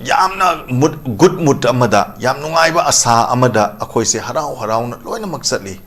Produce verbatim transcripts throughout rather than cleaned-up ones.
ꯌꯥꯝꯅ ꯃꯨꯠ ꯒꯨꯗ ꯃꯨꯠ ꯑꯃꯗ, ꯌꯥꯝ ꯅꯨꯡꯉꯥꯏꯕ ꯑꯁꯥ ꯑꯃꯗ ꯑꯩꯈꯣꯏꯁꯦ ꯍꯔꯥꯎ ꯍꯔꯥꯎꯅ ꯂꯣꯏꯅꯃꯛ ꯆꯠꯂꯤ꯫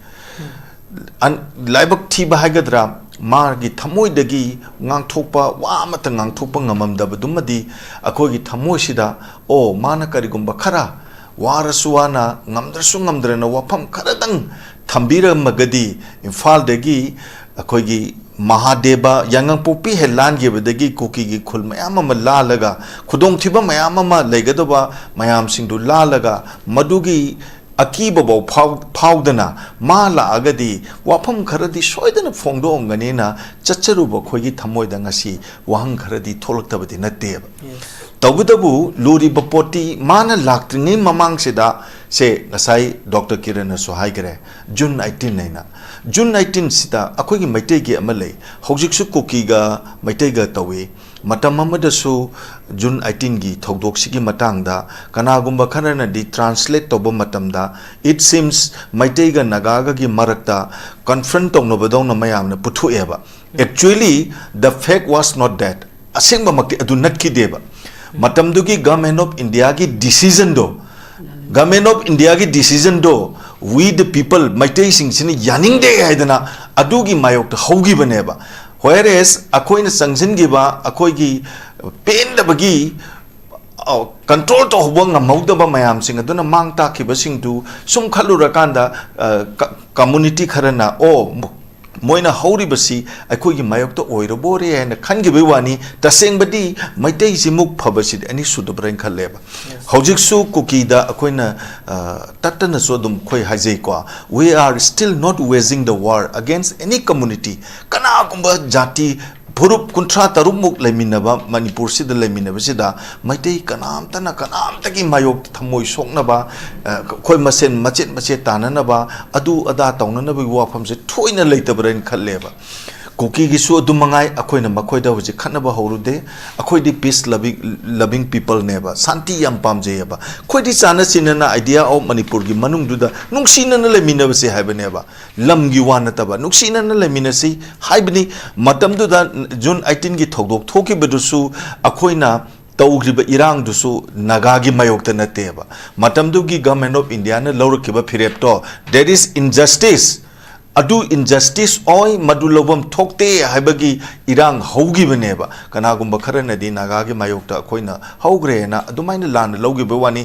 ꯑꯟ- ꯂꯥꯏꯕꯛ ꯊꯤꯕ ꯍꯥꯏꯒꯗ꯭ꯔꯥ, ꯃꯥꯒꯤ ꯊꯃꯣꯏꯗꯒꯤ ꯉꯥꯡꯊꯣꯛꯄ, ꯋꯥ ꯑꯃꯠꯇ ꯉꯥꯡꯊꯣꯛꯄ ꯉꯝꯃꯝꯗꯕꯗꯨꯃꯗꯤ ꯑꯩꯈꯣꯏꯒꯤ ꯊꯃꯣꯏꯁꯤꯗ, ꯑꯣ, ꯃꯥꯅ ꯀꯔꯤꯒꯨꯝꯕ ꯈꯔ ꯋꯥꯔꯁꯨ ꯋꯥꯅ, ꯉꯝꯗ꯭ꯔꯁꯨ ꯉꯝꯗ꯭ꯔꯦꯅ ꯋꯥꯐꯝ ꯈꯔꯗꯪ ꯊꯝꯕꯤꯔꯝꯃꯒꯗꯤ, ꯏꯝꯐꯥꯜꯗꯒꯤ ꯑꯩꯈꯣꯏꯒꯤ ꯃꯍꯥꯗꯦꯕ ꯌꯥꯉꯪꯄꯣꯛꯄꯤ ꯍꯦꯛ ꯂꯥꯟꯈꯤꯕꯗꯒꯤ ꯀꯨꯀꯤꯒꯤ ꯈꯨꯜ ꯃꯌꯥꯝ ꯑꯃ ꯂꯥꯜꯂꯒ, ꯈꯨꯗꯣꯡꯊꯤꯕ ꯃꯌꯥꯝ ꯑꯃ ꯂꯩꯒꯗꯕ ꯃꯌꯥꯝꯁꯤꯡꯗꯨ ꯂꯥꯜꯂꯒ, ꯃꯗꯨꯒꯤ ꯑꯀꯤꯕꯐꯥꯎ ꯐꯥꯎ-, ꯐꯥꯎꯗꯅ ꯃꯥ ꯂꯥꯛꯑꯒꯗꯤ ꯋꯥꯐꯝ ꯈꯔꯗꯤ ꯁꯣꯏꯗꯅ ꯐꯣꯡꯗꯣꯛꯑꯝꯒꯅꯤꯅ ꯆꯠꯆꯔꯨꯕ ꯑꯩꯈꯣꯏꯒꯤ ꯊꯃꯣꯏꯗ ꯉꯁꯤ ꯋꯥꯍꯪ ꯈꯔꯗꯤ ꯊꯣꯛꯂꯛꯇꯕꯗꯤ ꯅꯠꯇꯦꯕ꯫ ꯇꯧꯕꯇꯕꯨ ꯂꯨꯔꯤꯕ ꯄꯣꯠꯇꯤ ꯃꯥꯅ ꯂꯥꯛꯇ꯭ꯔꯤꯉꯩ ꯃꯃꯥꯡꯁꯤꯗ, ꯁꯦ, ꯉꯁꯥꯏ ꯗꯣꯛꯇꯔ ꯀꯤꯔꯟꯅꯁꯨ ꯍꯥꯏꯈ꯭ꯔꯦ, ꯖꯨꯟ ꯑꯩꯠꯇꯤꯟ ꯍꯥꯏꯅ꯫ ꯖꯨꯟ ꯑꯩꯠꯇꯤꯟꯁꯤꯗ ꯑꯩꯈꯣꯏꯒꯤ ꯃꯩꯇꯩꯒꯤ ꯑꯃ ꯂꯩ, ꯍꯧꯖꯤꯛꯁꯨ ꯀꯨꯀꯤꯒ ꯃꯩꯇꯩꯒ ꯇꯧꯏ꯫ ꯃꯇꯝ ꯑꯃꯗꯁꯨ ꯖꯨꯟ ꯑꯩꯠꯇꯤꯟꯒꯤ ꯊꯧꯗꯣꯛꯁꯤꯒꯤ ꯃꯇꯥꯡꯗ ꯀꯅꯥꯒꯨꯝꯕ ꯈꯔꯅꯗꯤ ꯇ꯭ꯔꯥꯟꯁꯂꯦꯠ ꯇꯧꯕ ꯃꯇꯝꯗ, it seems, ꯃꯩꯇꯩꯒ ꯅꯥꯒꯥꯒꯒꯤ ꯃꯔꯛꯇ ꯀꯟꯐ꯭ꯔꯟ ꯇꯧꯅꯕꯗꯧꯅ ꯃꯌꯥꯝꯅ ꯄꯨꯊꯣꯛꯑꯦꯕ꯫ Actually, the fact was not that. ꯑꯁꯦꯡꯕꯃꯛꯇꯤ ꯑꯗꯨ ꯅꯠꯈꯤꯗꯦꯕ꯫ ꯃꯇꯝꯗꯨꯒꯤ Government of Indiaꯒꯤ decisionꯗꯣ, Government of Indiaꯒꯤ decisionꯗꯣ, "We the people", ꯃꯩꯇꯩꯁꯤꯡꯁꯤꯅ ꯌꯥꯅꯤꯡꯗꯦ ꯍꯥꯏꯗꯅ ꯑꯗꯨꯒꯤ ꯃꯥꯌꯣꯛꯇ ꯍꯧꯈꯤꯕꯅꯦꯕ꯫ Whereas ꯑꯩꯈꯣꯏꯅ ꯆꯪꯁꯤꯟꯈꯤꯕ ꯑꯩꯈꯣꯏꯒꯤ ꯄꯦꯟꯗꯕꯒꯤ, ꯑ, ꯀꯟꯇ꯭ꯔꯣꯜ ꯇꯧꯍꯧꯕ ꯉꯝꯍꯧꯗꯕ ꯃꯌꯥꯝꯁꯤꯡ ꯑꯗꯨꯅ ꯃꯥꯡ ꯇꯥꯛꯈꯤꯕꯁꯤꯡꯗꯨ ꯁꯨꯝ ꯈꯜꯂꯨꯔꯀꯥꯟꯗ, ꯑ, ꯀ-, ꯀꯝꯃꯨꯅꯤꯇꯤ ꯈꯔꯅ, "ꯑꯣ, ꯃ-, ꯃꯣꯏꯅ ꯍꯧꯔꯤꯕꯁꯤ ꯑꯩꯈꯣꯏꯒꯤ ꯃꯥꯌꯣꯛꯇ ꯑꯣꯏꯔꯕꯣꯔꯦ" ꯍꯥꯏꯅ ꯈꯟꯈꯤꯕꯒꯤ ꯋꯥꯅꯤ꯫ ꯇꯁꯦꯡꯕꯗꯤ ꯃꯩꯇꯩꯁꯤꯃꯨꯛ ꯐꯕꯁꯤꯗꯤ ꯑꯅꯤꯁꯨꯗꯕ꯭ꯔꯥ ꯍꯥꯏꯅ ꯈꯜꯂꯦꯕ꯫ ꯍꯧꯖꯤꯛꯁꯨ ꯀꯨꯀꯤꯗ ꯑꯩꯈꯣꯏꯅ, ꯑ, ꯇꯠꯇꯅꯁꯨ ꯑꯗꯨꯝ ꯑꯩꯈꯣꯏ ꯍꯥꯏꯖꯩꯀꯣ, "We are still not waging the war against any community." ꯀꯅꯥꯒꯨꯝꯕ ꯖꯥꯇꯤ ꯐꯨꯔꯨꯞ ꯀꯨꯟꯊ꯭ꯔꯥ ꯇꯔꯨꯛꯃꯨꯛ ꯂꯩꯃꯤꯟꯅꯕ ꯃꯅꯤꯄꯨꯔꯁꯤꯗ ꯂꯩꯃꯤꯟꯅꯕꯁꯤꯗ ꯃꯩꯇꯩ ꯀꯅꯥꯝꯇꯅ ꯀꯅꯥꯝꯇꯒꯤ ꯃꯥꯌꯣꯛꯇ ꯊꯃꯣꯏ ꯁꯣꯛꯅꯕ, ꯑ, ꯑꯩꯈꯣꯏ ꯃꯁꯦꯟ ꯃꯆꯦꯠ ꯃꯆꯦꯠ ꯇꯥꯅꯅꯕ, ꯑꯗꯨ ꯑꯗꯥ ꯇꯧꯅꯅꯕꯒꯤ ꯋꯥꯐꯝꯁꯦ ꯊꯣꯏꯅ ꯂꯩꯇꯕ꯭ꯔꯥ ꯍꯥꯏꯅ ꯈꯜꯂꯦꯕ꯫ ꯀꯨꯀꯤꯒꯤꯁꯨ ꯑꯗꯨ ꯃꯉꯥꯏ, ꯑꯩꯈꯣꯏꯅ ꯃꯈꯣꯏꯗ ꯍꯧꯖꯤꯛ ꯈꯠꯅꯕ ꯍꯧꯔꯨꯗꯦ꯫ ꯑꯩꯈꯣꯏꯗꯤ peace loving, loving peopleꯅꯦꯕ, ꯁꯥꯟꯇꯤ ꯌꯥꯝ ꯄꯥꯝꯖꯩꯌꯦꯕ꯫ ꯑꯩꯈꯣꯏꯗꯤ ꯆꯥꯟꯅ ꯆꯤꯟꯅꯅ idea of ꯃꯅꯤꯄꯨꯔꯒꯤ ꯃꯅꯨꯡꯗꯨꯗ ꯅꯨꯡꯁꯤꯅꯅ ꯂꯩꯃꯤꯟꯅꯕꯁꯦ ꯍꯥꯏꯕꯅꯦꯕ꯫ ꯂꯝꯒꯤ ꯋꯥ ꯅꯠꯇꯕ, ꯅꯨꯡꯁꯤꯅꯅ ꯂꯩꯃꯤꯟꯅꯁꯤ ꯍꯥꯏꯕꯅꯤ꯫ ꯃꯇꯝꯗꯨꯗ ꯖꯨꯟ ꯑꯩꯠꯇꯤꯟꯒꯤ ꯊꯧꯗꯣꯛ ꯊꯣꯛꯈꯤꯕꯗꯨꯁꯨ ꯑꯩꯈꯣꯏꯅ ꯇꯧꯈ꯭ꯔꯤꯕ ꯏꯔꯥꯡꯗꯨꯁꯨ ꯅꯥꯒꯥꯒꯤ ꯃꯥꯌꯣꯛꯇ ꯅꯠꯇꯦꯕ꯫ ꯃꯇꯝꯗꯨꯒꯤ Government of Indiaꯅ ꯂꯧꯔꯛꯈꯤꯕ ꯐꯤꯔꯦꯞꯇꯣ, there is injustice, ꯑꯗꯨ injustice ꯑꯣꯏ, ꯃꯗꯨ ꯂꯧꯐꯝ ꯊꯣꯛꯇꯦ ꯍꯥꯏꯕꯒꯤ ꯏꯔꯥꯡ ꯍꯧꯈꯤꯕꯅꯦꯕ꯫ ꯀꯅꯥꯒꯨꯝꯕ ꯈꯔꯅꯗꯤ ꯅꯥꯒꯥꯒꯤ ꯃꯥꯌꯣꯛꯇ ꯑꯩꯈꯣꯏꯅ ꯍꯧꯈ꯭ꯔꯦꯅ ꯑꯗꯨꯃꯥꯏꯅ ꯂꯥꯟꯅ ꯂꯧꯈꯤꯕ ꯋꯥꯅꯤ꯫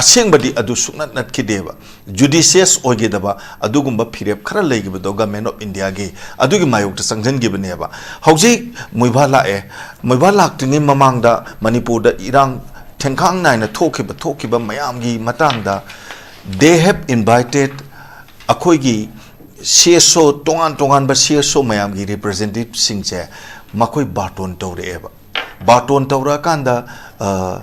ꯑꯁꯦꯡꯕꯗꯤ ꯑꯗꯨ ꯁꯨꯡꯅꯠ ꯅꯠꯈꯤꯗꯦꯕ꯫ Judicious ꯑꯣꯏꯒꯗꯕ ꯑꯗꯨꯒꯨꯝꯕ ꯐꯤꯔꯦꯞ ꯈꯔ ꯂꯩꯈꯤꯕꯗꯣ Government of Indiaꯒꯤ, ꯑꯗꯨꯒꯤ ꯃꯥꯌꯣꯛꯇ ꯆꯪꯁꯤꯟꯈꯤꯕꯅꯦꯕ꯫ ꯍꯧꯖꯤꯛ ꯃꯣꯏꯕꯥ ꯂꯥꯛꯑꯦ꯫ ꯃꯣꯏꯕꯥ ꯂꯥꯛꯇ꯭ꯔꯤꯉꯩ ꯃꯃꯥꯡꯗ ꯃꯅꯤꯄꯨꯔꯗ ꯏꯔꯥꯡ ꯊꯦꯡꯈꯥꯡ ꯅꯥꯏꯅ ꯊꯣꯛꯈꯤꯕ, ꯊꯣꯛꯈꯤꯕ ꯃꯌꯥꯝꯒꯤ ꯃꯇꯥꯡꯗ they have invited ꯑꯩꯈꯣꯏꯒꯤ CSO, ꯇꯣꯉꯥꯟ ꯇꯣꯉꯥꯟꯕ CSO ꯃꯌꯥꯝꯒꯤ representativeꯁꯤꯡꯁꯦ ꯃꯈꯣꯏ ꯕꯥꯔꯇꯣꯟ ꯇꯧꯔꯛꯑꯦꯕ꯫ ꯕꯥꯔꯇꯣꯟ ꯇꯧꯔꯛꯑꯀꯥꯟꯗ, ꯑ,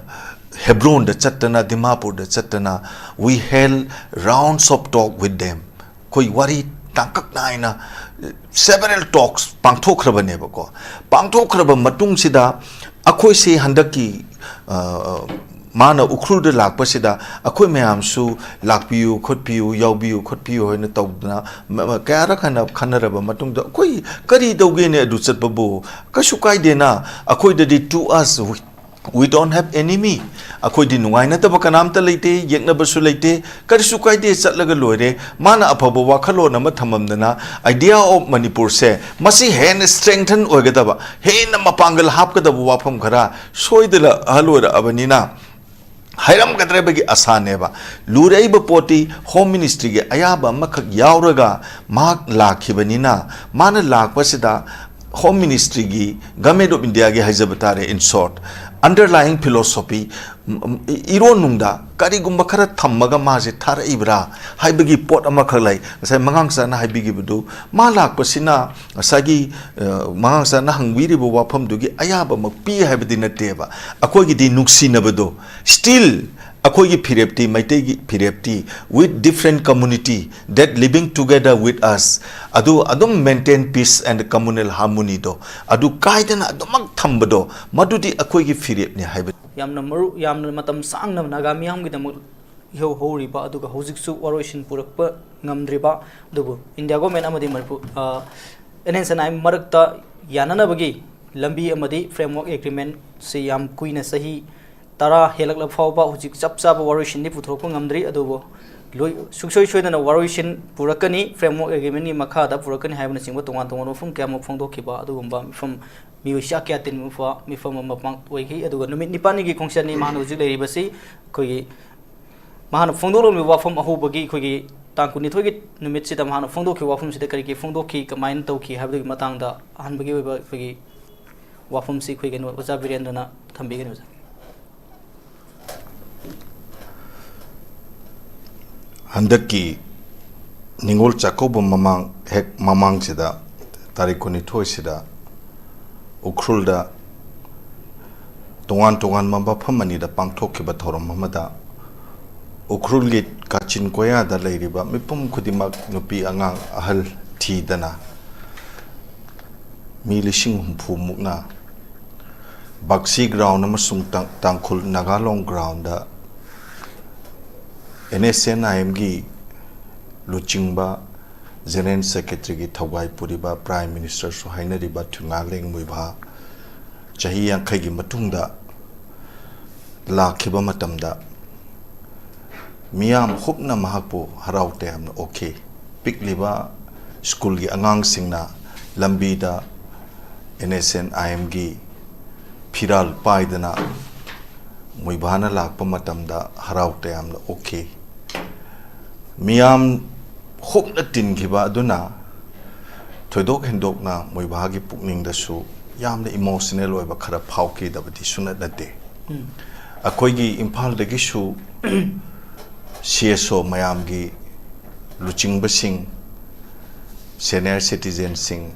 ꯍꯦꯕ꯭ꯔꯣꯟꯗ ꯆꯠꯇꯅ, ꯗꯤꯃꯥꯄꯨꯔꯗ ꯆꯠꯇꯅ, we held rounds of talk with them. ꯑꯩꯈꯣꯏ ꯋꯥꯔꯤ ꯇꯥꯡꯀꯛ ꯅꯥꯏꯅ several talks ꯄꯥꯡꯊꯣꯛꯈ꯭ꯔꯕꯅꯦꯕꯀꯣ꯫ ꯄꯥꯡꯊꯣꯛꯈ꯭ꯔꯕ ꯃꯇꯨꯡꯁꯤꯗ ꯑꯩꯈꯣꯏꯁꯤ ꯍꯟꯗꯛꯀꯤ, ꯑ, ꯃꯥꯅ ꯎꯈ꯭ꯔꯨꯜꯗ ꯂꯥꯛꯄꯁꯤꯗ ꯑꯩꯈꯣꯏ ꯃꯌꯥꯝꯁꯨ ꯂꯥꯛꯄꯤꯌꯨ, ꯈꯣꯠꯄꯤꯌꯨ, ꯌꯥꯎꯕꯤꯌꯨ, ꯈꯣꯠꯄꯤꯌꯨ ꯍꯥꯏꯅ ꯇꯧꯗꯅ ꯃ-, ꯃ-, ꯀꯌꯥꯔꯛ ꯍꯥꯏꯅ ꯈꯟꯅꯔꯕ ꯃꯇꯨꯡꯗ ꯑꯩꯈꯣꯏ ꯀꯔꯤ ꯇꯧꯒꯦꯅꯦ ꯑꯗꯨ ꯆꯠꯄꯕꯨ? ꯀꯩꯁꯨ ꯀꯥꯏꯗꯦꯅ, ꯑꯩꯈꯣꯏꯗꯗꯤ to us, we, we don't have enemy, ꯑꯩꯈꯣꯏꯗꯤ ꯅꯨꯡꯉꯥꯏꯅꯗꯕ ꯀꯅꯥꯝꯇ ꯂꯩꯇꯦ, ꯌꯦꯛꯅꯕꯁꯨ ꯂꯩꯇꯦ, ꯀꯔꯤꯁꯨ ꯀꯥꯏꯗꯦ, ꯆꯠꯂꯒ ꯂꯣꯏꯔꯦ꯫ ꯃꯥꯅ ꯑꯐꯕ ꯋꯥꯈꯜꯂꯣꯟ ꯑꯃ ꯊꯝꯃꯝꯗꯅ idea of ꯃꯅꯤꯄꯨꯔꯁꯦ ꯃꯁꯤ ꯍꯦꯟꯅ strengthen ꯑꯣꯏꯒꯗꯕ, ꯍꯦꯟꯅ ꯃꯄꯥꯡꯒꯜ ꯍꯥꯞꯀꯗꯕ ꯋꯥꯐꯝ ꯈꯔ ꯁꯣꯏꯗꯅ ꯍꯜꯂꯣꯏꯔꯛꯑꯕꯅꯤꯅ ꯍꯥꯏꯔꯝꯒꯗ꯭ꯔꯕꯒꯤ ꯑꯁꯥꯅꯦꯕ꯫ ꯂꯨꯔꯛꯏꯕ ꯄꯣꯠꯇꯤ Home Ministryꯒꯤ ꯑꯌꯥꯕ ꯑꯃꯈꯛ ꯌꯥꯎꯔꯒ ꯃꯍꯥꯛ ꯂꯥꯛꯈꯤꯕꯅꯤꯅ, ꯃꯥꯅ ꯂꯥꯛꯄꯁꯤꯗ Home Ministryꯒꯤ, Government of Indiaꯒꯤ ꯍꯥꯏꯖꯕ ꯇꯥꯔꯦ, in short, underlying philosophy, E-, ꯏꯔꯣꯟꯅꯨꯡꯗ ꯀꯔꯤꯒꯨꯝꯕ ꯈꯔ ꯊꯝꯃꯒ ꯃꯥꯁꯦ ꯊꯥꯔꯛꯏꯕ꯭ꯔꯥ ꯍꯥꯏꯕꯒꯤ ꯄꯣꯠ ꯑꯃꯈꯛ ꯂꯩ꯫ ꯉꯁꯥꯏ ꯃꯉꯥꯡꯆꯥꯅ ꯍꯥꯏꯕꯤꯈꯤꯕꯗꯨ, ꯃꯥ ꯂꯥꯛꯄꯁꯤꯅ ꯉꯁꯥꯏꯒꯤ, ꯑ, ꯃꯉꯥꯡꯆꯥꯅ ꯍꯪꯕꯤꯔꯤꯕ ꯋꯥꯐꯝꯗꯨꯒꯤ ꯑꯌꯥꯕꯃꯛ ꯄꯤ ꯍꯥꯏꯕꯗꯤ ꯅꯠꯇꯦꯕ꯫ ꯑꯩꯈꯣꯏꯒꯤꯗꯤ ꯅꯨꯡꯁꯤꯅꯕꯗꯣ, still ꯑꯩꯈꯣꯏꯒꯤ ꯐꯤꯔꯦꯞꯇꯤ, ꯃꯩꯇꯩꯒꯤ ꯐꯤꯔꯦꯞꯇꯤ, with different community that living together with us, ꯑꯗꯨ ꯑꯗꯨꯝ maintain peace and communal harmonyꯗꯣ, ꯑꯗꯨ ꯀꯥꯏꯗꯅ ꯑꯗꯨꯃꯛ ꯊꯝꯕꯗꯣ, ꯃꯗꯨꯗꯤ ꯑꯩꯈꯣꯏꯒꯤ ꯐꯤꯔꯦꯞꯅꯤ ꯍꯥꯏꯕ꯫ ꯌꯥꯝꯅ ꯃꯔꯨ-, ꯌꯥꯝꯅ ꯃꯇꯝ ꯁꯥꯡꯅ ꯅꯥꯒꯥ ꯃꯤꯌꯥꯝꯒꯤꯗꯃꯛ ꯏꯍꯧ ꯍꯧꯔꯤꯕ, ꯑꯗꯨꯒ ꯍꯧꯖꯤꯛꯁꯨ ꯋꯥꯔꯣꯏꯁꯤꯟ ꯄꯨꯔꯛꯄ ꯉꯝꯗ꯭ꯔꯤꯕ, ꯑꯗꯨꯕꯨ India Government ꯑꯃꯗꯤ ꯃꯅꯤꯄꯨꯔ, ꯑ, NSCN-IM ꯃꯔꯛꯇ ꯌꯥꯅꯅꯕꯒꯤ ꯂꯝꯕꯤ ꯑꯃꯗꯤ framework agreement ꯁꯤ ꯌꯥꯝ ꯀꯨꯏꯅ, ꯆꯍꯤ ꯇꯔꯥ ꯍꯦꯜꯂꯛꯂꯕ ꯐꯥꯎꯕ ꯍꯧꯖꯤꯛ ꯆꯞ ꯆꯥꯕ ꯋꯥꯔꯣꯏꯁꯤꯟꯗꯤ ꯄꯨꯊꯣꯔꯛꯄ ꯉꯝꯗ꯭ꯔꯤ꯫ ꯑꯗꯨꯕꯨ ꯂꯣꯏ-, ꯁꯨꯡꯁꯣꯏ ꯁꯣꯏꯗꯅ ꯋꯥꯔꯣꯏꯁꯤꯟ ꯄꯨꯔꯛꯀꯅꯤ, framework agreement ꯀꯤ ꯃꯈꯥꯗ ꯄꯨꯔꯛꯀꯅꯤ ꯍꯥꯏꯕꯅꯆꯤꯡꯕ ꯇꯣꯉꯥꯟ ꯇꯣꯉꯥꯟꯕ ꯋꯥꯐꯝ ꯀꯌꯥꯃꯨꯛ ꯐꯣꯡꯗꯣꯛꯈꯤꯕ ꯑꯗꯨꯒꯨꯝꯕ ꯃꯤꯐꯝ, ꯃꯤꯑꯣꯏ ꯆꯥ ꯀꯌꯥ ꯇꯤꯟꯕ ꯃꯤꯐꯝ ꯑꯃ ꯄꯥꯡ-, ꯑꯣꯏꯈꯤ꯫ ꯑꯗꯨꯒ ꯅꯨꯃꯤꯠ ꯅꯤꯄꯥꯜꯅꯤꯒꯤ ꯈꯣꯡꯆꯠꯅꯤ ꯃꯍꯥꯛꯅ ꯍꯧꯖꯤꯛ ꯂꯩꯔꯤꯕꯁꯤ꯫ ꯑꯩꯈꯣꯏꯒꯤ ꯃꯍꯥꯛꯅ ꯐꯣꯡꯗꯣꯛꯂꯝꯃꯤꯕ ꯋꯥꯐꯝ ꯑꯍꯧꯕꯒꯤ, ꯑꯩꯈꯣꯏꯒꯤ ꯇꯥꯡ ꯀꯨꯟꯅꯤꯊꯣꯏꯒꯤ ꯅꯨꯃꯤꯠꯁꯤꯗ ꯃꯍꯥꯛꯅ ꯐꯣꯡꯗꯣꯛꯈꯤꯕ ꯋꯥꯐꯝꯁꯤꯗ ꯀꯔꯤ ꯀꯔꯤ ꯐꯣꯡꯗꯣꯛꯈꯤ, ꯀꯃꯥꯏꯅ ꯇꯧꯈꯤ ꯍꯥꯏꯕꯗꯨꯒꯤ ꯃꯇꯥꯡꯗ ꯑꯍꯥꯟꯕꯒꯤ ꯑꯣꯏꯕ ꯑꯩꯈꯣꯏꯒꯤ ꯋꯥꯐꯝꯁꯤ ꯑꯩꯈꯣꯏ ꯀꯩꯅꯣ ꯑꯣꯖꯥ ꯕꯤꯔꯦꯟꯗ꯭ꯔꯅ ꯊꯝꯕꯤꯒꯅꯤ, ꯑꯣꯖꯥ꯫ ꯍꯟꯗꯛꯀꯤ ꯅꯤꯉꯣꯜ ꯆꯥꯛꯀꯧꯕ ꯃꯃꯥꯡ, ꯍꯦꯛ ꯃꯃꯥꯡꯁꯤꯗ, ꯇꯥꯔꯤꯛ ꯀꯨꯟꯅꯤꯊꯣꯏꯁꯤꯗ ꯎꯈ꯭ꯔꯨꯜꯗ ꯇꯣꯉꯥꯟ ꯇꯣꯉꯥꯟꯕ ꯃꯐꯝ ꯑꯅꯤꯗ ꯄꯥꯡꯊꯣꯛꯈꯤꯕ ꯊꯧꯔꯝ ꯑꯃꯗ ꯎꯈ꯭ꯔꯨꯜꯒꯤ ꯀꯥꯆꯤꯟ ꯀꯣꯌꯥꯗ ꯂꯩꯔꯤꯕ ꯃꯤꯄꯨꯝ ꯈꯨꯗꯤꯡꯃꯛ, ꯅꯨꯄꯤ, ꯑꯉꯥꯡ, ꯑꯍꯜ ꯊꯤꯗꯅ ꯃꯤ ꯂꯤꯁꯤꯡ ꯍꯨꯝꯐꯨ ꯃꯨꯛꯅ ꯕꯛꯁꯤ ground ꯑꯃꯁꯨꯡ ꯇꯥꯡ-, ꯇꯥꯡꯈꯨꯜ ꯅꯥꯒꯥꯂꯣꯡ ground ꯗ NSCN IM ꯒꯤ ꯂꯨꯆꯤꯡꯕ, General Secretary ꯒꯤ ꯊꯧꯒꯥꯏ ꯄꯨꯔꯤꯕ, Prime Minister ꯁꯨ ꯍꯥꯏꯅꯔꯤꯕ ꯊꯨꯏꯉꯥꯂꯦꯡ ꯃꯨꯏꯚꯥ ꯆꯍꯤ ꯌꯥꯡꯈꯩꯒꯤ ꯃꯇꯨꯡꯗ ꯂꯥꯛꯈꯤꯕ ꯃꯇꯝꯗ ꯃꯤꯌꯥꯝ ꯍꯨꯞꯅ ꯃꯍꯥꯛꯄꯨ ꯍꯔꯥꯎ ꯇꯌꯥꯝꯅ ꯑꯣꯛꯈꯤ꯫ ꯄꯤꯛꯂꯤꯕ ꯁ꯭ꯀꯨꯜꯒꯤ ꯑꯉꯥꯡꯁꯤꯡꯅ ꯂꯝꯕꯤꯗ NSCN IM ꯒꯤ ꯐꯤꯔꯥꯜ ꯄꯥꯏꯗꯅ ꯃꯨꯏꯚꯥꯅ ꯂꯥꯛꯄ ꯃꯇꯝꯗ ꯍꯔꯥꯎ ꯇꯌꯥꯝꯅ ꯑꯣꯛꯈꯤ꯫ ꯃꯤꯌꯥꯝ ꯍꯨꯞꯅ ꯇꯤꯟꯈꯤꯕ ꯑꯗꯨꯅ ꯊꯣꯏꯗꯣꯛ ꯍꯦꯟꯗꯣꯛꯅ ꯃꯨꯏꯚꯥꯒꯤ ꯄꯨꯛꯅꯤꯡꯗꯁꯨ ꯌꯥꯝꯅ emotional ꯑꯣꯏꯕ ꯈꯔ ꯐꯥꯎꯈꯤꯗꯕꯗꯤ ꯁꯨꯡꯅꯠ ꯅꯠꯇꯦ꯫ ꯑꯩꯈꯣꯏꯒꯤ ꯏꯝꯐꯥꯜꯗꯒꯤꯁꯨ CSO ꯃꯌꯥꯝꯒꯤ ꯂꯨꯆꯤꯡꯕꯁꯤꯡ, senior citizen ꯁꯤꯡ,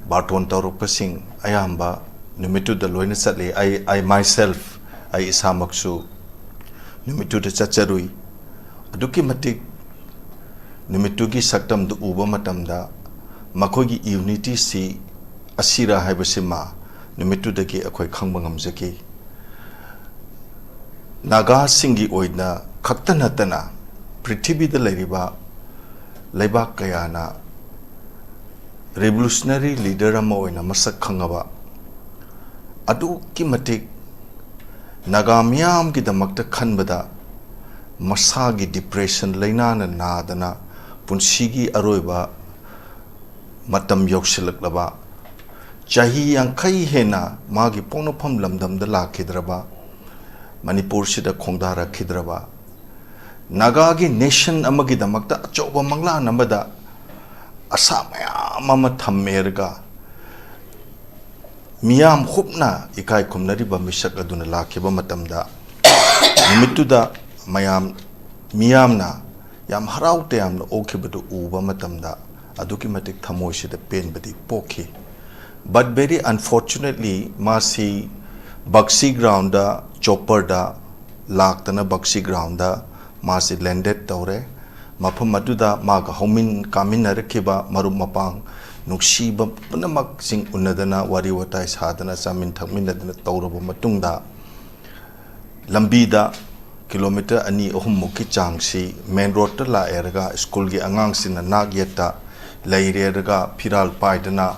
ꯕꯥꯔꯇꯣꯟ ꯇꯧꯔꯛꯄꯁꯤꯡ ꯑꯌꯥꯝꯕ ꯅꯨꯃꯤꯠꯇꯨꯗ ꯂꯣꯏꯅ ꯆꯠꯂꯤ꯫ ꯑꯩ, I myself, ꯑꯩ ꯏꯁꯥꯃꯛꯁꯨ ꯅꯨꯃꯤꯠꯇꯨꯗ ꯆꯠꯆꯔꯨꯏ꯫ ꯑꯗꯨꯛꯀꯤ ꯃꯇꯤꯛ ꯅꯨꯃꯤꯠꯇꯨꯒꯤ ꯁꯛꯇꯝꯗꯨ ꯎꯕ ꯃꯇꯝꯗ ꯃꯈꯣꯏꯒꯤ unity ꯁꯤ ꯑꯁꯤꯔꯥ ꯍꯥꯏꯕꯁꯤꯃ ꯅꯨꯃꯤꯠꯇꯨꯗꯒꯤ ꯑꯩꯈꯣꯏ ꯈꯪꯕ ꯉꯝꯖꯈꯤ꯫ ꯅꯥꯒꯥꯁꯤꯡꯒꯤ ꯑꯣꯏꯅ ꯈꯛꯇ ꯅꯠꯇꯅ ꯄ꯭ꯔꯤꯊꯤꯕꯤꯗ ꯂꯩꯔꯤꯕ ꯂꯩꯕꯥꯛ ꯀꯌꯥꯅ revolutionary leader ꯑꯃ ꯑꯣꯏꯅ ꯃꯁꯛ ꯈꯪꯉꯕ, ꯑꯗꯨꯛꯀꯤ ꯃꯇꯤꯛ ꯅꯥꯒꯥ ꯃꯤꯌꯥꯝꯒꯤꯗꯃꯛꯇ ꯈꯟꯕꯗ ꯃꯁꯥꯒꯤ depression ꯂꯥꯏꯅꯥꯅ ꯅꯥꯗꯅ ꯄꯨꯟꯁꯤꯒꯤ ꯑꯔꯣꯏꯕ ꯃꯇꯝ ꯌꯧꯁꯤꯜꯂꯛꯂꯕ, ꯆꯍꯤ ꯌꯥꯡꯈꯩ ꯍꯦꯟꯅ ꯃꯥꯒꯤ ꯄꯣꯛꯅꯐꯝ ꯂꯝꯗꯝꯗ ꯂꯥꯛꯈꯤꯗ꯭ꯔꯕ, ꯃꯅꯤꯄꯨꯔꯁꯤꯗ ꯈꯣꯡꯗꯥꯔꯛꯈꯤꯗ꯭ꯔꯕ, ꯅꯥꯒꯥꯒꯤ nation ꯑꯃꯒꯤꯗꯃꯛꯇ ꯑꯆꯧꯕ ꯃꯪꯂꯥꯟ ꯑꯃꯗ ꯑꯁꯥ ꯃꯌꯥꯝ ꯑꯃ ꯊꯝꯃꯦꯔꯒ ꯃꯤꯌꯥꯝ ꯍꯨꯞꯅ ꯏꯀꯥꯏ ꯈꯨꯝꯅꯔꯤꯕ ꯃꯤꯁꯛ ꯑꯗꯨꯅ ꯂꯥꯛꯈꯤꯕ ꯃꯇꯝꯗ, ꯅꯨꯃꯤꯠꯇꯨꯗ ꯃꯌꯥꯝ, ꯃꯤꯌꯥꯝꯅ ꯌꯥꯝ ꯍꯔꯥꯎ ꯇꯌꯥꯝꯅ ꯑꯣꯛꯈꯤꯕꯗꯨ ꯎꯕ ꯃꯇꯝꯗ ꯑꯗꯨꯛꯀꯤ ꯃꯇꯤꯛ ꯊꯃꯣꯏꯁꯤꯗ ꯄꯦꯟꯕꯗꯤ ꯄꯣꯛꯈꯤ꯫ But very unfortunately, ꯃꯥꯁꯤ ꯕꯛꯁꯤ ground ꯗ, chopper ꯗ ꯂꯥꯛꯇꯅ ꯕꯛꯁꯤ ground ꯗ ꯃꯥꯁꯤ landed ꯇꯧꯔꯦ꯫ ꯃꯐꯝ ꯑꯗꯨꯗ ꯃꯥꯒ ꯍꯧꯃꯤꯟ ꯀꯥꯃꯤꯟꯅꯔꯛꯈꯤꯕ ꯃꯔꯨꯞ ꯃꯄꯥꯡ ꯅꯨꯡꯁꯤꯕ ꯄꯨꯝꯅꯃꯛꯁꯤꯡ ꯎꯅꯗꯅ, ꯋꯥꯔꯤ ꯋꯥꯇꯥꯏ ꯁꯥꯗꯅ, ꯆꯥꯃꯤꯟ ꯊꯛꯃꯤꯟꯅꯗꯅ ꯇꯧꯔꯕ ꯃꯇꯨꯡꯗ, ꯂꯝꯕꯤꯗ kilometre ꯑꯅꯤ ꯑꯍꯨꯝꯃꯨꯛꯀꯤ ꯆꯥꯡꯁꯤ main road ꯇ ꯂꯥꯛꯑꯦꯔꯒ school ꯒꯤ ꯑꯉꯥꯡꯁꯤꯡꯅ ꯅꯥꯛ ꯌꯦꯠꯇ ꯂꯩꯔꯦꯔꯒ ꯐꯤꯔꯥꯜ ꯄꯥꯏꯗꯅ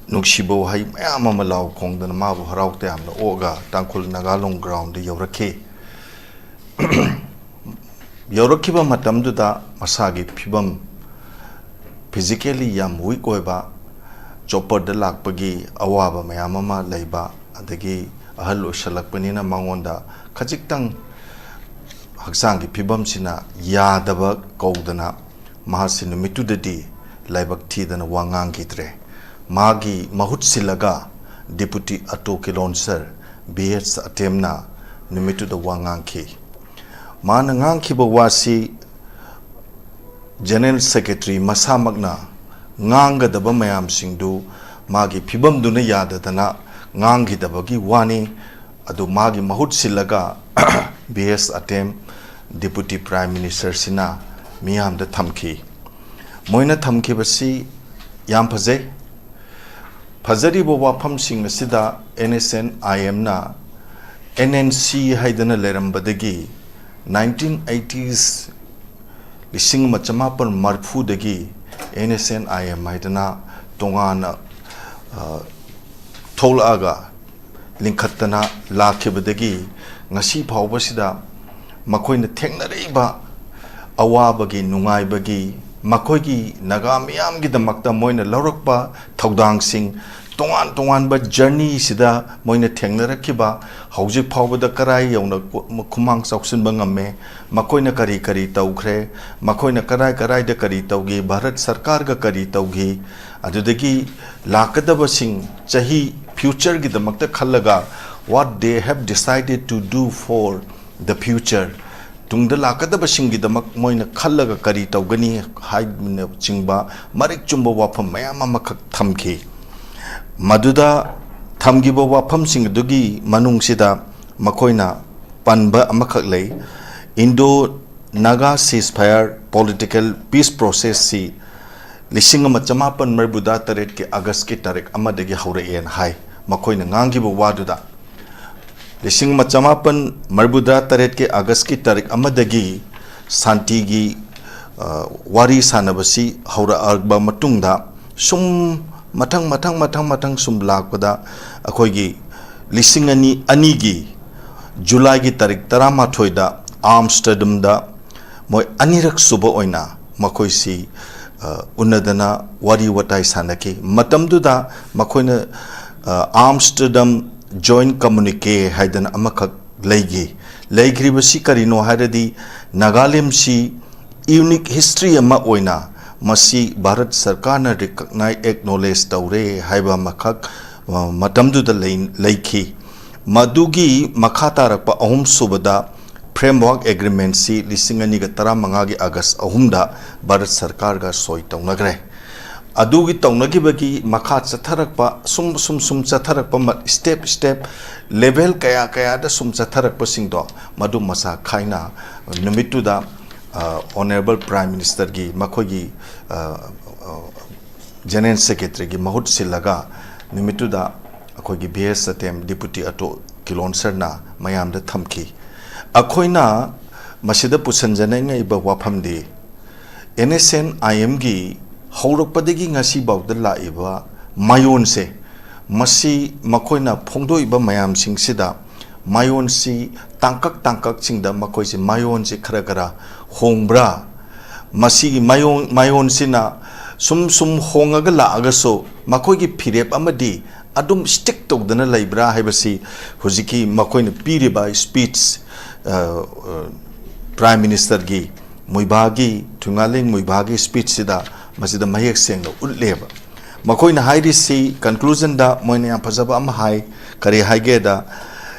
ꯅꯨꯡꯁꯤꯕ ꯋꯥꯍꯩ ꯃꯌꯥꯝ ꯑꯃ ꯂꯥꯎ ꯈꯣꯡꯗꯅ ꯃꯥꯕꯨ ꯍꯔꯥꯎ ꯇꯌꯥꯝꯅ ꯑꯣꯛꯑꯒ ꯇꯥꯡꯈꯨꯜ ꯅꯥꯒꯥꯂꯣꯡ ground ꯗ ꯌꯧꯔꯛꯈꯤ꯫ ꯌꯧꯔꯛꯈꯤꯕ ꯃꯇꯝꯗꯨꯗ ꯃꯁꯥꯒꯤ ꯐꯤꯕꯝ physically ꯌꯥꯝ weak ꯑꯣꯏꯕ, chopper ꯗ ꯂꯥꯛꯄꯒꯤ ꯑꯋꯥꯕ ꯃꯌꯥꯝ ꯑꯃ ꯂꯩꯕ, ꯑꯗꯒꯤ ꯑꯍꯜ ꯑꯣꯏꯁꯜꯂꯛꯄꯅꯤꯅ ꯃꯉꯣꯟꯗ ꯈꯖꯤꯛꯇꯪ ꯍꯛꯆꯥꯡꯒꯤ ꯐꯤꯕꯝꯁꯤꯅ ꯌꯥꯗꯕ ꯀꯧꯗꯅ ꯃꯍꯥꯛꯁꯤ ꯅꯨꯃꯤꯠꯇꯨꯗꯗꯤ ꯂꯥꯏꯕꯛ ꯊꯤꯗꯅ ꯋꯥ ꯉꯥꯡꯈꯤꯗ꯭ꯔꯦ꯫ ꯃꯥꯒꯤ ꯃꯍꯨꯠ ꯁꯤꯜꯂꯒ Deputy Ato Kilonser B S Atem ꯅ ꯅꯨꯃꯤꯠꯇꯨꯗ ꯋꯥ ꯉꯥꯡꯈꯤ꯫ ꯃꯥꯅ ꯉꯥꯡꯈꯤꯕ ꯋꯥꯁꯤ General Secretary ꯃꯁꯥꯃꯛꯅ ꯉꯥꯡꯒꯗꯕ ꯃꯌꯥꯝꯁꯤꯡꯗꯨ ꯃꯥꯒꯤ ꯐꯤꯕꯝꯗꯨꯅ ꯌꯥꯗꯗꯅ ꯉꯥꯡꯈꯤꯗꯕꯒꯤ ꯋꯥꯅꯤ꯫ ꯑꯗꯨ ꯃꯥꯒꯤ ꯃꯍꯨꯠ ꯁꯤꯜꯂꯒ B S Atem Deputy Prime Minister ꯁꯤꯅ ꯃꯤꯌꯥꯝꯗ ꯊꯝꯈꯤ꯫ ꯃꯣꯏꯅ ꯊꯝꯈꯤꯕꯁꯤ ꯌꯥꯝ ꯐꯖꯩ꯫ ꯐꯖꯔꯤꯕ ꯋꯥꯐꯝꯁꯤꯡ ꯑꯁꯤꯗ N S N I M ꯅ N N C ꯍꯥꯏꯗꯅ ꯂꯩꯔꯝꯕꯗꯒꯤ nineteen eighties, ꯂꯤꯁꯤꯡ ꯑꯃ ꯆꯃꯥꯄꯜ ꯃꯔꯤꯐꯨꯗꯒꯤ N S N I M ꯍꯥꯏꯗꯅ ꯇꯣꯉꯥꯟꯅ, ꯑ, ꯊꯣꯛꯂꯛꯑꯒ ꯂꯤꯡꯈꯠꯇꯅ ꯂꯥꯛꯈꯤꯕꯗꯒꯤ ꯉꯁꯤ ꯐꯥꯎꯕꯁꯤꯗ ꯃꯈꯣꯏꯅ ꯊꯦꯡꯅꯔꯛꯏꯕ ꯑꯋꯥꯕꯒꯤ, ꯅꯨꯡꯉꯥꯏꯕꯒꯤ, ꯃꯈꯣꯏꯒꯤ ꯅꯥꯒꯥ ꯃꯤꯌꯥꯝꯒꯤꯗꯃꯛꯇ ꯃꯣꯏꯅ ꯂꯧꯔꯛꯄ ꯊꯧꯗꯥꯡꯁꯤꯡ, ꯇꯣꯉꯥꯟ ꯇꯣꯉꯥꯟꯕ ꯖꯔꯅꯤꯁꯤꯗ ꯃꯣꯏꯅ ꯊꯦꯡꯅꯔꯛꯈꯤꯕ, ꯍꯧꯖꯤꯛ ꯐꯥꯎꯕꯗ ꯀꯔꯥꯏ ꯌꯧꯅ ꯈꯨ-, ꯈꯨꯃꯥꯡ ꯆꯥꯎꯁꯤꯟꯕ ꯉꯝꯃꯦ, ꯃꯈꯣꯏꯅ ꯀꯔꯤ ꯀꯔꯤ ꯇꯧꯈ꯭ꯔꯦ, ꯃꯈꯣꯏꯅ ꯀꯗꯥꯏ ꯀꯗꯥꯏꯗ ꯀꯔꯤ ꯇꯧꯈꯤ, ꯚꯥꯔꯠ ꯁꯔꯀꯥꯔꯒ ꯀꯔꯤ ꯇꯧꯈꯤ, ꯑꯗꯨꯗꯒꯤ ꯂꯥꯛꯀꯗꯕꯁꯤꯡ ꯆꯍꯤ future ꯒꯤꯗꯃꯛꯇ ꯈꯜꯂꯒ, what they have decided to do for the future, ꯇꯨꯡꯗ ꯂꯥꯛꯀꯗꯕꯁꯤꯡꯒꯤꯗꯃꯛ ꯃꯣꯏꯅ ꯈꯜꯂꯒ ꯀꯔꯤ ꯇꯧꯒꯅꯤ ꯍꯥꯏꯕꯅꯆꯤꯡꯕ ꯃꯔꯤꯛ ꯆꯨꯝꯕ ꯋꯥꯐꯝ ꯃꯌꯥꯝ ꯑꯃꯈꯛ ꯊꯝꯈꯤ꯫ ꯃꯗꯨꯗ ꯊꯝꯈꯤꯕ ꯋꯥꯐꯝꯁꯤꯡ ꯑꯗꯨꯒꯤ ꯃꯅꯨꯡꯁꯤꯗ ꯃꯈꯣꯏꯅ ꯄꯟꯕ ꯑꯃꯈꯛ ꯂꯩ, Indo Naga ceasefire political peace process ꯁꯤ ꯂꯤꯁꯤꯡ ꯑꯃ ꯆꯃꯥꯄꯟ ꯃꯔꯤꯐꯨꯇꯔꯦꯠꯀꯤ ꯑꯥꯒꯁꯀꯤ ꯇꯥꯔꯤꯛ ꯑꯃꯗꯒꯤ ꯍꯧꯔꯛꯑꯦꯅ ꯍꯥꯏ꯫ ꯃꯈꯣꯏꯅ ꯉꯥꯡꯈꯤꯕ ꯋꯥꯗꯨꯗ ꯂꯤꯁꯤꯡ ꯑꯃ ꯆꯃꯥꯄꯟ ꯃꯔꯤꯐꯨꯇꯔꯦꯠꯀꯤ ꯑꯥꯒꯁꯀꯤ ꯇꯥꯔꯤꯛ ꯑꯃꯗꯒꯤ ꯁꯥꯟꯇꯤꯒꯤ, ꯑ, ꯋꯥꯔꯤ ꯁꯥꯟꯅꯕꯁꯤ ꯍꯧꯔꯛꯑꯕ ꯃꯇꯨꯡꯗ ꯁꯨꯝ ꯃꯊꯪ, ꯃꯊꯪ, ꯃꯊꯪ, ꯃꯊꯪ ꯁꯨꯝ ꯂꯥꯛꯄꯗ ꯑꯩꯈꯣꯏꯒꯤ ꯂꯤꯁꯤꯡ ꯑꯅꯤ, ꯑꯅꯤꯒꯤ ꯖꯨꯂꯥꯏꯒꯤ ꯇꯥꯔꯤꯛ ꯇꯔꯥꯃꯥꯊꯣꯏꯗ ꯑꯥꯝꯁꯇꯔꯗꯝꯗ ꯃꯣꯏ ꯑꯅꯤꯔꯛ ꯁꯨꯕ ꯑꯣꯏꯅ ꯃꯈꯣꯏꯁꯤ, ꯑ, ꯎꯅꯗꯅ ꯋꯥꯔꯤ ꯋꯥꯇꯥꯏ ꯁꯥꯟꯅꯈꯤ꯫ ꯃꯇꯝꯗꯨꯗ ꯃꯈꯣꯏꯅ, ꯑ, ꯑꯥꯝꯁꯇꯔꯗꯝ joint communique ꯍꯥꯏꯗꯅ ꯑꯃꯈꯛ ꯂꯩꯈꯤ꯫ ꯂꯩꯈ꯭ꯔꯤꯕꯁꯤ ꯀꯔꯤꯅꯣ ꯍꯥꯏꯔꯗꯤ, ꯅꯥꯒꯥꯂꯦꯟꯁꯤ unique history ꯑꯃ ꯑꯣꯏꯅ ꯃꯁꯤ ꯚꯥꯔꯠ ꯁꯔꯀꯥꯔꯅ recognize, acknowledge ꯇꯧꯔꯦ ꯍꯥꯏꯕ ꯑꯃꯈꯛ, ꯑ, ꯃꯇꯝꯗꯨꯗ ꯂꯩ-, ꯂꯩꯈꯤ꯫ ꯃꯗꯨꯒꯤ ꯃꯈꯥ ꯇꯥꯔꯛꯄ ꯑꯍꯨꯝꯁꯨꯕꯗ framework agreement ꯁꯤ ꯂꯤꯁꯤꯡ ꯑꯅꯤꯒ ꯇꯔꯥꯃꯉꯥꯒꯤ ꯑꯥꯒꯁ ꯑꯍꯨꯝꯗ ꯚꯥꯔꯠ ꯁꯔꯀꯥꯔꯒ ꯁꯣꯏ ꯇꯧꯅꯈ꯭ꯔꯦ꯫ ꯑꯗꯨꯒꯤ ꯇꯧꯅꯈꯤꯕꯒꯤ ꯃꯈꯥ ꯆꯠꯊꯔꯛꯄ, ꯁꯨꯝ, ꯁꯨꯝ, ꯁꯨꯝ ꯆꯠꯊꯔꯛꯄ ꯃ-, step, step, level ꯀꯌꯥ ꯀꯌꯥꯗ ꯁꯨꯝ ꯆꯠꯊꯔꯛꯄꯁꯤꯡꯗꯣ, ꯃꯗꯨ ꯃꯁꯥ ꯈꯥꯏꯅ ꯅꯨꯃꯤꯠꯇꯨꯗ, ꯑ, Honourable Prime Minister ꯒꯤ ꯃꯈꯣꯏꯒꯤ, ꯑ, ꯑ, General Secretary ꯒꯤ ꯃꯍꯨꯠ ꯁꯤꯜꯂꯒ ꯅꯨꯃꯤꯠꯇꯨꯗ ꯑꯩꯈꯣꯏꯒꯤ ꯚꯤ ꯑꯦꯁ ꯁꯇꯦꯝ, Deputy Ato Kilonser ꯅ ꯃꯌꯥꯝꯗ ꯊꯝꯈꯤ꯫ ꯑꯩꯈꯣꯏꯅ ꯃꯁꯤꯗ ꯄꯨꯁꯤꯟꯖꯅꯤꯡꯉꯛꯏꯕ ꯋꯥꯐꯝꯗꯤ, N S N I M ꯒꯤ ꯍꯧꯔꯛꯄꯗꯒꯤ ꯉꯁꯤꯐꯥꯎꯗ ꯂꯥꯛꯏꯕ ꯃꯥꯏꯑꯣꯟꯁꯦ, ꯃꯁꯤ ꯃꯈꯣꯏꯅ ꯐꯣꯡꯗꯣꯛꯏꯕ ꯃꯌꯥꯝꯁꯤꯡꯁꯤꯗ ꯃꯥꯏꯑꯣꯟꯁꯤ ꯇꯥꯡꯀꯛ ꯇꯥꯡꯀꯛꯁꯤꯡꯗ ꯃꯈꯣꯏꯁꯦ ꯃꯥꯏꯑꯣꯟꯁꯤ ꯈꯔ ꯈꯔ ꯍꯣꯡꯕ꯭ꯔꯥ? ꯃꯁꯤꯒꯤ ꯃꯥꯏꯑꯣꯟ, ꯃꯥꯏꯑꯣꯟꯁꯤꯅ ꯁꯨꯝ ꯁꯨꯝ ꯍꯣꯡꯉꯒ ꯂꯥꯛꯑꯒꯁꯨ ꯃꯈꯣꯏꯒꯤ ꯐꯤꯔꯦꯞ ꯑꯃꯗꯤ ꯑꯗꯨꯝ stick ꯇꯧꯗꯅ ꯂꯩꯕ꯭ꯔꯥ ꯍꯥꯏꯕꯁꯤ ꯍꯧꯖꯤꯛꯀꯤ ꯃꯈꯣꯏꯅ ꯄꯤꯔꯤꯕ speech, ꯑ, ꯑ, Prime Ministerꯒꯤ, ꯃꯣꯏꯕꯥꯒꯤ, ꯊꯨꯏꯉꯥꯂꯦꯡ ꯃꯣꯏꯕꯥꯒꯤ speechꯁꯤꯗ ꯃꯁꯤꯗ ꯃꯌꯦꯛ ꯁꯦꯡꯅ ꯎꯠꯂꯦꯕ꯫ ꯃꯈꯣꯏꯅ ꯍꯥꯏꯔꯤꯁꯤ conclusionꯗ ꯃꯣꯏꯅ ꯌꯥꯝ ꯐꯖꯕ ꯑꯃ ꯍꯥꯏ꯫ ꯀꯔꯤ ꯍꯥꯏꯒꯦꯗ,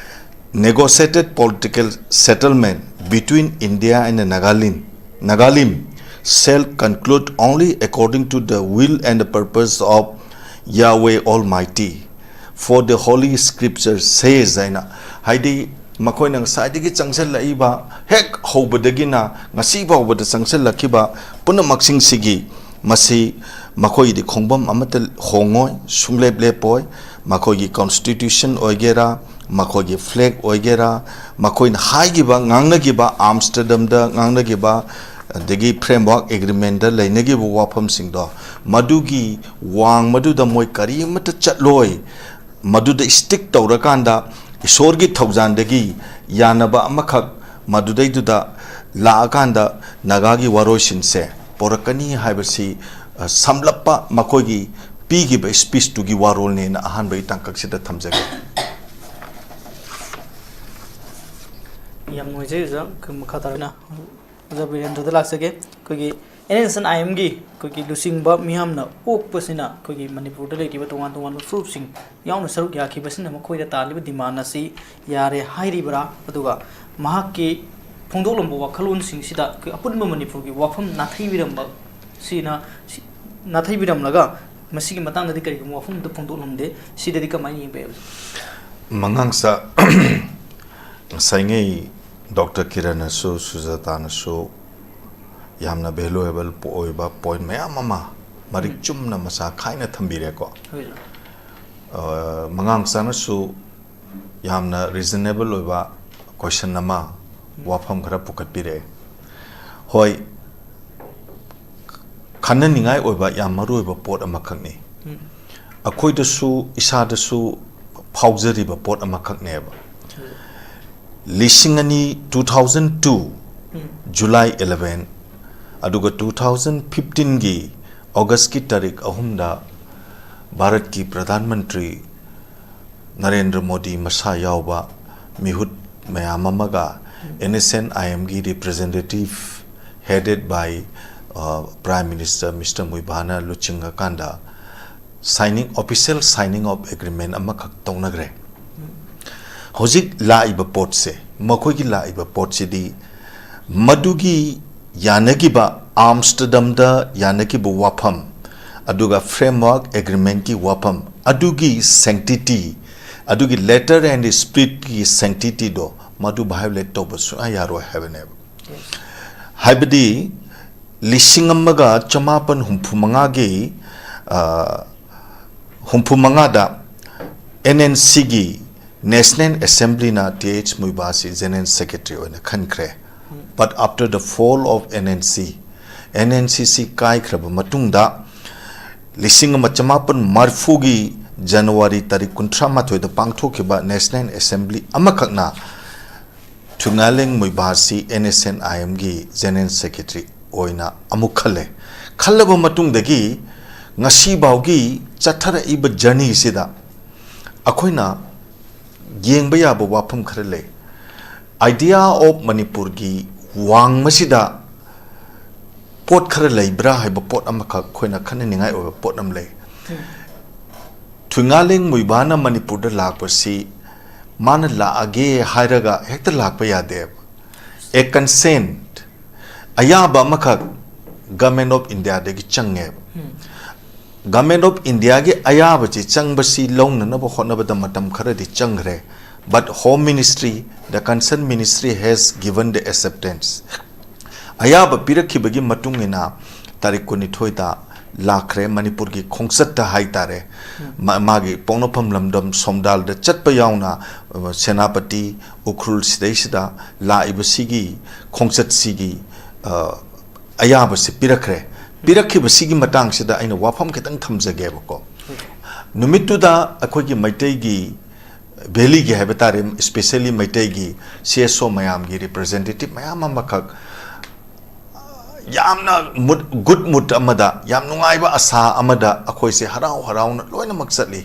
negotiated political settlement between India and Nagalim, Nagalim shall conclude only according to the will and the purpose of Yahweh Almighty, for the Holy Scripture says ꯍꯥꯏꯅ, ꯍꯥꯏꯗꯤ ꯃꯈꯣꯏꯅ ꯉꯁꯥꯏꯗꯒꯤ ꯆꯪꯁꯤꯜꯂꯛꯏꯕ, ꯍꯦꯛ ꯍꯧꯕꯗꯒꯤꯅ ꯉꯁꯤ ꯐꯥꯎꯕꯗ ꯆꯪꯁꯤꯜꯂꯛꯈꯤꯕ ꯄꯨꯝꯅꯃꯛꯁꯤꯡꯁꯤꯒꯤ ꯃꯁꯤ ꯃꯈꯣꯏꯒꯤꯗꯤ ꯈꯣꯡꯐꯝ ꯑꯃꯠꯇ ꯍꯣꯡꯉꯣꯏ, ꯁꯨꯡꯂꯦꯞ ꯂꯦꯞꯄꯣꯏ꯫ ꯃꯈꯣꯏꯒꯤ constitution ꯑꯣꯏꯒꯦꯔꯥ, ꯃꯈꯣꯏꯒꯤ flag ꯑꯣꯏꯒꯦꯔꯥ, ꯃꯈꯣꯏꯅ ꯍꯥꯏꯈꯤꯕ, ꯉꯥꯡꯅꯈꯤꯕ, ꯑꯥꯝꯁꯇꯔꯗꯝꯗ ꯉꯥꯡꯅꯈꯤꯕ, ꯑꯗꯒꯤ framework agreementꯗ ꯂꯩꯅꯈꯤꯕ ꯋꯥꯐꯝꯁꯤꯡꯗꯣ, ꯃꯗꯨꯒꯤ ꯋꯥꯡꯃꯗꯨꯗ ꯃꯣꯏ ꯀꯔꯤꯃꯠꯇ ꯆꯠꯂꯣꯏ꯫ ꯃꯗꯨꯗ stick ꯇꯧꯔꯀꯥꯟꯗ ꯏꯁꯣꯔꯒꯤ ꯊꯧꯖꯥꯟꯗꯒꯤ ꯌꯥꯅꯕ ꯑꯃꯈꯛ ꯃꯗꯨꯗꯩꯗꯨꯗ ꯂꯥꯛꯑꯀꯥꯟꯗ ꯅꯥꯒꯥꯒꯤ ꯋꯥꯔꯣꯏꯁꯤꯟꯁꯦ ꯄꯣꯔꯛꯀꯅꯤ ꯍꯥꯏꯕꯁꯤ, ꯑ, ꯁꯝꯂꯞꯄ ꯃꯈꯣꯏꯒꯤ ꯄꯤꯈꯤꯕ speechꯇꯨꯒꯤ ꯋꯥꯔꯣꯜꯅꯦꯅ ꯑꯍꯥꯟꯕꯒꯤ ꯇꯥꯡꯀꯛꯁꯤꯗ ꯊꯝꯖꯒꯦ꯫ ꯌꯥꯝ ꯅꯨꯡꯉꯥꯏꯖꯩ ꯑꯣꯖꯥ꯫ ꯑꯩꯈꯣꯏ ꯃꯈꯥ ꯇꯥꯔꯛꯅ ꯑꯣꯖꯥ ꯕꯤꯔꯦꯟꯗ꯭ꯔꯗ ꯂꯥꯛꯆꯒꯦ꯫ ꯑꯩꯈꯣꯏꯒꯤ NSCN-IMꯒꯤ ꯑꯩꯈꯣꯏꯒꯤ ꯂꯨꯆꯤꯡꯕ ꯃꯤꯌꯥꯝꯅ ꯑꯣꯛꯄꯁꯤꯅ ꯑꯩꯈꯣꯏꯒꯤ ꯃꯅꯤꯄꯨꯔꯗ ꯂꯩꯔꯤꯕ ꯇꯣꯉꯥꯟ ꯇꯣꯉꯥꯟꯕ ꯐꯨꯔꯨꯞꯁꯤꯡ ꯌꯥꯎꯅ ꯁꯔꯨꯛ ꯌꯥꯈꯤꯕꯁꯤꯅ ꯃꯈꯣꯏꯗ ꯇꯥꯜꯂꯤꯕ demand ꯑꯁꯤ ꯌꯥꯔꯦ ꯍꯥꯏꯔꯤꯕ꯭ꯔꯥ? ꯑꯗꯨꯒ ꯃꯍꯥꯛꯀꯤ ꯐꯣꯡꯗꯣꯛꯂꯝꯕ ꯋꯥꯈꯜꯂꯣꯟꯁꯤꯡꯁꯤꯗ ꯑꯩꯈꯣꯏ ꯑꯄꯨꯟꯕ ꯃꯅꯤꯄꯨꯔꯒꯤ ꯋꯥꯐꯝ ꯅꯥꯊꯩꯕꯤꯔꯝꯕ ꯁꯤꯅ, ꯁꯤ-, ꯅꯥꯊꯩꯕꯤꯔꯝꯂꯒ ꯃꯁꯤꯒꯤ ꯃꯇꯥꯡꯗꯗꯤ ꯀꯔꯤꯒꯨꯝꯕ ꯋꯥꯐꯝ ꯑꯃꯠꯇ ꯐꯣꯡꯗꯣꯛꯂꯝꯗꯦ꯫ ꯁꯤꯗꯗꯤ ꯀꯃꯥꯏꯅ ꯌꯦꯡꯕ ꯌꯥꯏ ꯑꯣꯖꯥ? ꯃꯉꯥꯡꯆꯥ, ꯉꯁꯥꯏꯉꯩ ꯗꯣꯛꯇꯔ ꯀꯤꯔꯟꯅꯁꯨ ꯁꯨꯖꯥꯇꯥꯅꯁꯨ ꯌꯥꯝꯅ valuable ꯑꯣꯏꯕ point ꯃꯌꯥꯝ ꯑꯃ ꯃꯔꯤꯛ ꯎꯝ꯫ ꯆꯨꯝꯅ ꯃꯆꯥ ꯈꯥꯏꯅ ꯊꯝꯕꯤꯔꯦꯀꯣ꯫ ꯍꯣꯏ ꯑꯣꯖꯥ꯫ ꯑ, ꯃꯉꯥꯡꯆꯥꯅꯁꯨ ꯌꯥꯝꯅ reasonable ꯑꯣꯏꯕ question ꯑꯃ, ꯎꯝ꯫ ꯋꯥꯐꯝ ꯈꯔ ꯄꯨꯈꯠꯄꯤꯔꯛꯑꯦ꯫ ꯍꯣꯏ, ꯈꯟꯅꯅꯤꯡꯉꯥꯏ ꯑꯣꯏꯕ ꯌꯥꯝ ꯃꯔꯨ ꯑꯣꯏꯕ ꯄꯣꯠ ꯑꯃꯈꯛꯅꯤ꯫ ꯑꯩꯈꯣꯏꯗꯁꯨ, ꯏꯁꯥꯗꯁꯨ ꯐꯥꯎꯖꯔꯤꯕ ꯄꯣꯠ ꯑꯃꯈꯛꯅꯦꯕ꯫ ꯂꯤꯁꯤꯡ ꯑꯅꯤ, two thousand two, July eleven, ꯑꯗꯨꯒ two thousand fifteen ꯒꯤ August ꯀꯤ ꯇꯥꯔꯤꯛ ꯑꯍꯨꯝꯗ ꯚꯥꯔꯠꯀꯤ ꯄ꯭ꯔꯙꯥꯟ ꯃꯟꯇ꯭ꯔꯤ ꯅꯔꯦꯟꯗ꯭ꯔ ꯃꯣꯗꯤ ꯃꯁꯥ ꯌꯥꯎꯕ ꯃꯤꯍꯨꯠ ꯃꯌꯥꯝ ꯑꯃꯒ N S N I M ꯒꯤ representative headed by, uh, Prime Minister Mister ꯃꯨꯏꯚꯥꯅ ꯂꯨꯆꯤꯡꯉꯀꯥꯟꯗ signing, official signing of agreement ꯑꯃꯈꯛ ꯇꯧꯅꯈ꯭ꯔꯦ꯫ ꯍꯧꯖꯤꯛ ꯂꯥꯛꯏꯕ ꯄꯣꯠꯁꯦ, ꯃꯈꯣꯏꯒꯤ ꯂꯥꯛꯏꯕ ꯄꯣꯠꯁꯤꯗꯤ ꯃꯗꯨꯒꯤ ꯌꯥꯅꯈꯤꯕ, ꯑꯥꯝꯁꯇꯔꯗꯝꯗ ꯌꯥꯅꯈꯤꯕ ꯋꯥꯐꯝ, ꯑꯗꯨꯒ framework agreement ꯀꯤ ꯋꯥꯐꯝ ꯑꯗꯨꯒꯤ sanctity, ꯑꯗꯨꯒꯤ letter and spirit ꯀꯤ sanctity ꯗꯣ ꯃꯗꯨ violate ꯇꯧꯕ ꯁꯨꯡꯌꯥ ꯌꯥꯔꯣꯏ ꯍꯥꯏꯕꯅꯦꯕ꯫ ꯍꯥꯏꯕꯗꯤ ꯂꯤꯁꯤꯡ ꯑꯃꯒ ꯆꯃꯥꯄꯟ ꯍꯨꯝꯐꯨ ꯃꯉꯥꯒꯤ, ꯑ, ꯍꯨꯝꯐꯨ ꯃꯉꯥꯗ N N C ꯒꯤ National Assembly ꯅ T H ꯃꯨꯏꯚꯥꯁꯤ General Secretary ꯑꯣꯏꯅ ꯈꯟꯈ꯭ꯔꯦ꯫ But after the fall of N N C, N N C C ꯀꯥꯏꯈ꯭ꯔꯕ ꯃꯇꯨꯡꯗ, ꯂꯤꯁꯤꯡ ꯑꯃ ꯆꯃꯥꯄꯟ ꯃꯔꯤꯐꯨꯒꯤ January ꯇꯥꯔꯤꯛ ꯀꯨꯟꯊ꯭ꯔꯥ ꯃꯥꯊꯣꯏꯗ ꯄꯥꯡꯊꯣꯛꯈꯤꯕ National Assembly ꯑꯃꯈꯛꯅ ꯊꯨꯏꯉꯥꯂꯦꯡ ꯃꯨꯏꯚꯥꯁꯤ N S N I M ꯒꯤ General Secretary ꯑꯣꯏꯅ ꯑꯃꯨꯛ ꯈꯜꯂꯦ꯫ ꯈꯜꯂꯕ ꯃꯇꯨꯡꯗꯒꯤ ꯉꯁꯤꯐꯥꯎꯒꯤ ꯆꯠꯊꯔꯛꯏꯕ journey ꯁꯤꯗ ꯑꯩꯈꯣꯏꯅ ꯌꯦꯡꯕ ꯌꯥꯕ ꯋꯥꯐꯝ ꯈꯔ ꯂꯩ꯫ Idea of ꯃꯅꯤꯄꯨꯔꯒꯤ ꯋꯥꯡꯃꯁꯤꯗ ꯄꯣꯠ ꯈꯔ ꯂꯩꯕ꯭ꯔꯥ ꯍꯥꯏꯕ ꯄꯣꯠ ꯑꯃꯈꯛ ꯑꯩꯈꯣꯏꯅ ꯈꯟꯅꯅꯤꯡꯉꯥꯏ ꯑꯣꯏꯕ ꯄꯣꯠ ꯑꯃ ꯂꯩ꯫ ꯊꯨꯏꯉꯥꯂꯦꯡ ꯃꯨꯏꯚꯥꯅ ꯃꯅꯤꯄꯨꯔꯗ ꯂꯥꯛꯄꯁꯤ ꯃꯥꯅ ꯂꯥꯛꯑꯒꯦ ꯍꯥꯏꯔꯒ ꯍꯦꯛꯇ ꯂꯥꯛꯄ ꯌꯥꯗꯦꯕ꯫ A consent, ꯑꯌꯥꯕ ꯑꯃꯈꯛ Government of India ꯗꯒꯤ ꯆꯪꯉꯦꯕ꯫ Government of India ꯒꯤ ꯑꯌꯥꯕꯁꯤ ꯆꯪꯕꯁꯤ ꯂꯧꯅꯅꯕ ꯍꯣꯠꯅꯕꯗ ꯃꯇꯝ ꯈꯔꯗꯤ ꯆꯪꯈ꯭ꯔꯦ꯫ But Home Ministry, the concerned ministry has given the acceptance. ꯑꯌꯥꯕ ꯄꯤꯔꯛꯈꯤꯕꯒꯤ ꯃꯇꯨꯡ ꯏꯟꯅ ꯇꯥꯔꯤꯛ ꯀꯨꯟꯅꯤꯊꯣꯏꯗ ꯂꯥꯛꯈ꯭ꯔꯦ ꯃꯅꯤꯄꯨꯔꯒꯤ ꯈꯣꯡꯆꯠꯇ ꯍꯥꯏꯇꯥꯔꯦ꯫ ꯃꯥ-, ꯃꯥꯒꯤ ꯄꯣꯛꯅꯐꯝ ꯂꯝꯗꯝ ꯁꯣꯝꯗꯥꯜꯗ ꯆꯠꯄ ꯌꯥꯎꯅ, ꯑ, ꯁꯦꯅꯥꯄꯇꯤ, ꯎꯈ꯭ꯔꯨꯜ ꯁꯤꯗꯩꯁꯤꯗ ꯂꯥꯛꯏꯕꯁꯤꯒꯤ ꯈꯣꯡꯆꯠꯁꯤꯒꯤ, ꯑ, ꯑꯌꯥꯕꯁꯤ ꯄꯤꯔꯛꯈ꯭ꯔꯦ꯫ ꯄꯤꯔꯛꯈꯤꯕꯁꯤꯒꯤ ꯃꯇꯥꯡꯁꯤꯗ ꯑꯩꯅ ꯋꯥꯐꯝ ꯈꯤꯇꯪ ꯊꯝꯖꯒꯦꯕꯀꯣ꯫ ꯅꯨꯃꯤꯠꯇꯨꯗ ꯑꯩꯈꯣꯏꯒꯤ ꯃꯩꯇꯩꯒꯤ ꯚꯦꯂꯤꯒꯤ ꯍꯥꯏꯕ ꯇꯥꯔꯦ, especially ꯃꯩꯇꯩꯒꯤ C S O ꯃꯌꯥꯝꯒꯤ representative ꯃꯌꯥꯝ ꯑꯃꯈꯛ ꯌꯥꯝꯅ mood, good mood ꯑꯃꯗ, ꯌꯥꯝ ꯅꯨꯡꯉꯥꯏꯕ ꯑꯁꯥ ꯑꯃꯗ ꯑꯩꯈꯣꯏꯁꯦ ꯍꯔꯥꯎ ꯍꯔꯥꯎꯅ ꯂꯣꯏꯅꯃꯛ ꯆꯠꯂꯤ꯫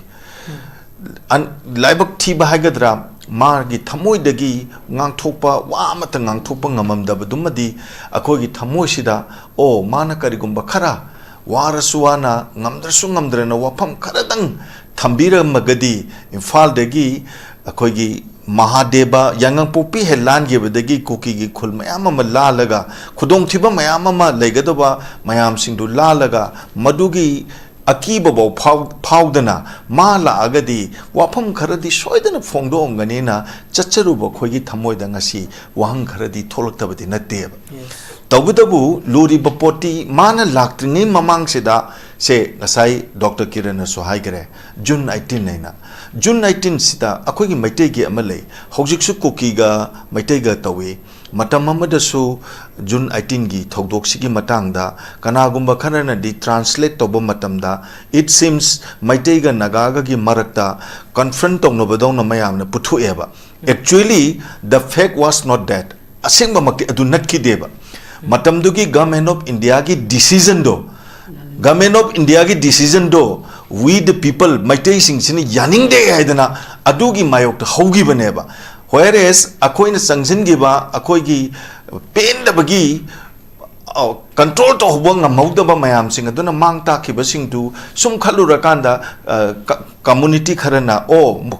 ꯑꯟ-, ꯂꯥꯏꯕꯛ ꯊꯤꯕ ꯍꯥꯏꯒꯗ꯭ꯔꯥ, ꯃꯥꯒꯤ ꯊꯃꯣꯏꯗꯒꯤ ꯉꯥꯡꯊꯣꯛꯄ, ꯋꯥ ꯑꯃꯠꯇ ꯉꯥꯡꯊꯣꯛꯄ ꯉꯝꯃꯝꯗꯕꯗꯨꯃꯗꯤ ꯑꯩꯈꯣꯏꯒꯤ ꯊꯃꯣꯏꯁꯤꯗ, "ꯑꯣ, ꯃꯥꯅ ꯀꯔꯤꯒꯨꯝꯕ ꯈꯔ ꯋꯥꯔꯁꯨ ꯋꯥꯅ, ꯉꯝꯗ꯭ꯔꯁꯨ ꯉꯝꯗ꯭ꯔꯅ ꯋꯥꯐꯝ ꯈꯔꯗꯪ ꯊꯝꯕꯤꯔꯝꯃꯒꯗꯤ ꯏꯝꯐꯥꯜꯗꯒꯤ ꯑꯩꯈꯣꯏꯒꯤ ꯃꯍꯥꯗꯦꯕ ꯌꯥꯏꯉꯪꯄꯣꯛꯄꯤ ꯍꯦꯛ ꯂꯥꯟꯈꯤꯕꯗꯒꯤ ꯀꯨꯀꯤꯒꯤ ꯈꯨꯜ ꯃꯌꯥꯝ ꯑꯃ ꯂꯥꯜꯂꯒ, ꯈꯨꯗꯣꯡꯊꯤꯕ ꯃꯌꯥꯝ ꯑꯃ ꯂꯩꯒꯗꯕ ꯃꯌꯥꯝꯁꯤꯡꯗꯨ ꯂꯥꯜꯂꯒ, ꯃꯗꯨꯒꯤ ꯑꯀꯤꯕꯐꯥꯎ ꯐꯥꯎ-, ꯐꯥꯎꯗꯅ ꯃꯥ ꯂꯥꯛꯑꯒꯗꯤ ꯋꯥꯐꯝ ꯈꯔꯗꯤ ꯁꯣꯏꯗꯅ ꯐꯣꯡꯗꯣꯛꯑꯝꯒꯅꯤꯅ ꯆꯠꯆꯔꯨꯕ ꯑꯩꯈꯣꯏꯒꯤ ꯊꯃꯣꯏꯗ ꯉꯁꯤ ꯋꯥꯍꯪ ꯈꯔꯗꯤ ꯊꯣꯛꯂꯛꯇꯕꯗꯤ ꯅꯠꯇꯦꯕ꯫ Yes. ꯇꯧꯕꯇꯕꯨ ꯂꯨꯔꯤꯕ ꯄꯣꯠꯇꯤ ꯃꯥꯅ ꯂꯥꯛꯇ꯭ꯔꯤꯉꯩ ꯃꯃꯥꯡꯁꯤꯗ, ꯁꯦ, ꯉꯁꯥꯏ ꯗꯣꯛꯇꯔ ꯀꯤꯔꯟꯅꯁꯨ ꯍꯥꯏꯈ꯭ꯔꯦ, June eighteen ꯍꯥꯏꯅ꯫ June eighteen ꯁꯤꯗ ꯑꯩꯈꯣꯏꯒꯤ ꯃꯩꯇꯩꯒꯤ ꯑꯃ ꯂꯩ, ꯍꯧꯖꯤꯛꯁꯨ ꯀꯨꯀꯤꯒ ꯃꯩꯇꯩꯒ ꯇꯧꯏ꯫ ꯃꯇꯝ ꯑꯃꯗꯁꯨ June eighteen ꯒꯤ ꯊꯧꯗꯣꯛꯁꯤꯒꯤ ꯃꯇꯥꯡꯗ ꯀꯅꯥꯒꯨꯝꯕ ꯈꯔꯅꯗꯤ translate ꯇꯧꯕ ꯃꯇꯝꯗ, it seems, ꯃꯩꯇꯩꯒ ꯅꯥꯒꯥꯒꯒꯤ ꯃꯔꯛꯇ confront ꯇꯧꯅꯕꯗꯧꯅ ꯃꯌꯥꯝꯅ ꯄꯨꯊꯣꯛꯑꯦꯕ꯫ Actually, the fact was not that. ꯑꯁꯦꯡꯕꯃꯛꯇꯤ ꯑꯗꯨ ꯅꯠꯈꯤꯗꯦꯕ꯫ ꯃꯇꯝꯗꯨꯒꯤ Government of India ꯒꯤ decision ꯗꯣ, Government of India ꯒꯤ decision ꯗꯣ, "We the people", ꯃꯩꯇꯩꯁꯤꯡꯁꯤꯅ ꯌꯥꯅꯤꯡꯗꯦ ꯍꯥꯏꯗꯅ ꯑꯗꯨꯒꯤ ꯃꯥꯌꯣꯛꯇ ꯍꯧꯈꯤꯕꯅꯦꯕ꯫ Whereas ꯑꯩꯈꯣꯏꯅ ꯆꯪꯁꯤꯟꯈꯤꯕ ꯑꯩꯈꯣꯏꯒꯤ ꯄꯦꯟꯗꯕꯒꯤ, ꯑ, control ꯇꯧꯍꯧꯕ ꯉꯝꯍꯧꯗꯕ ꯃꯌꯥꯝꯁꯤꯡ ꯑꯗꯨꯅ ꯃꯥꯡ ꯇꯥꯛꯈꯤꯕꯁꯤꯡꯗꯨ ꯁꯨꯝ ꯈꯜꯂꯨꯔꯀꯥꯟꯗ, ꯑ, ꯀ-, community ꯈꯔꯅ, "ꯑꯣ, ꯃ-,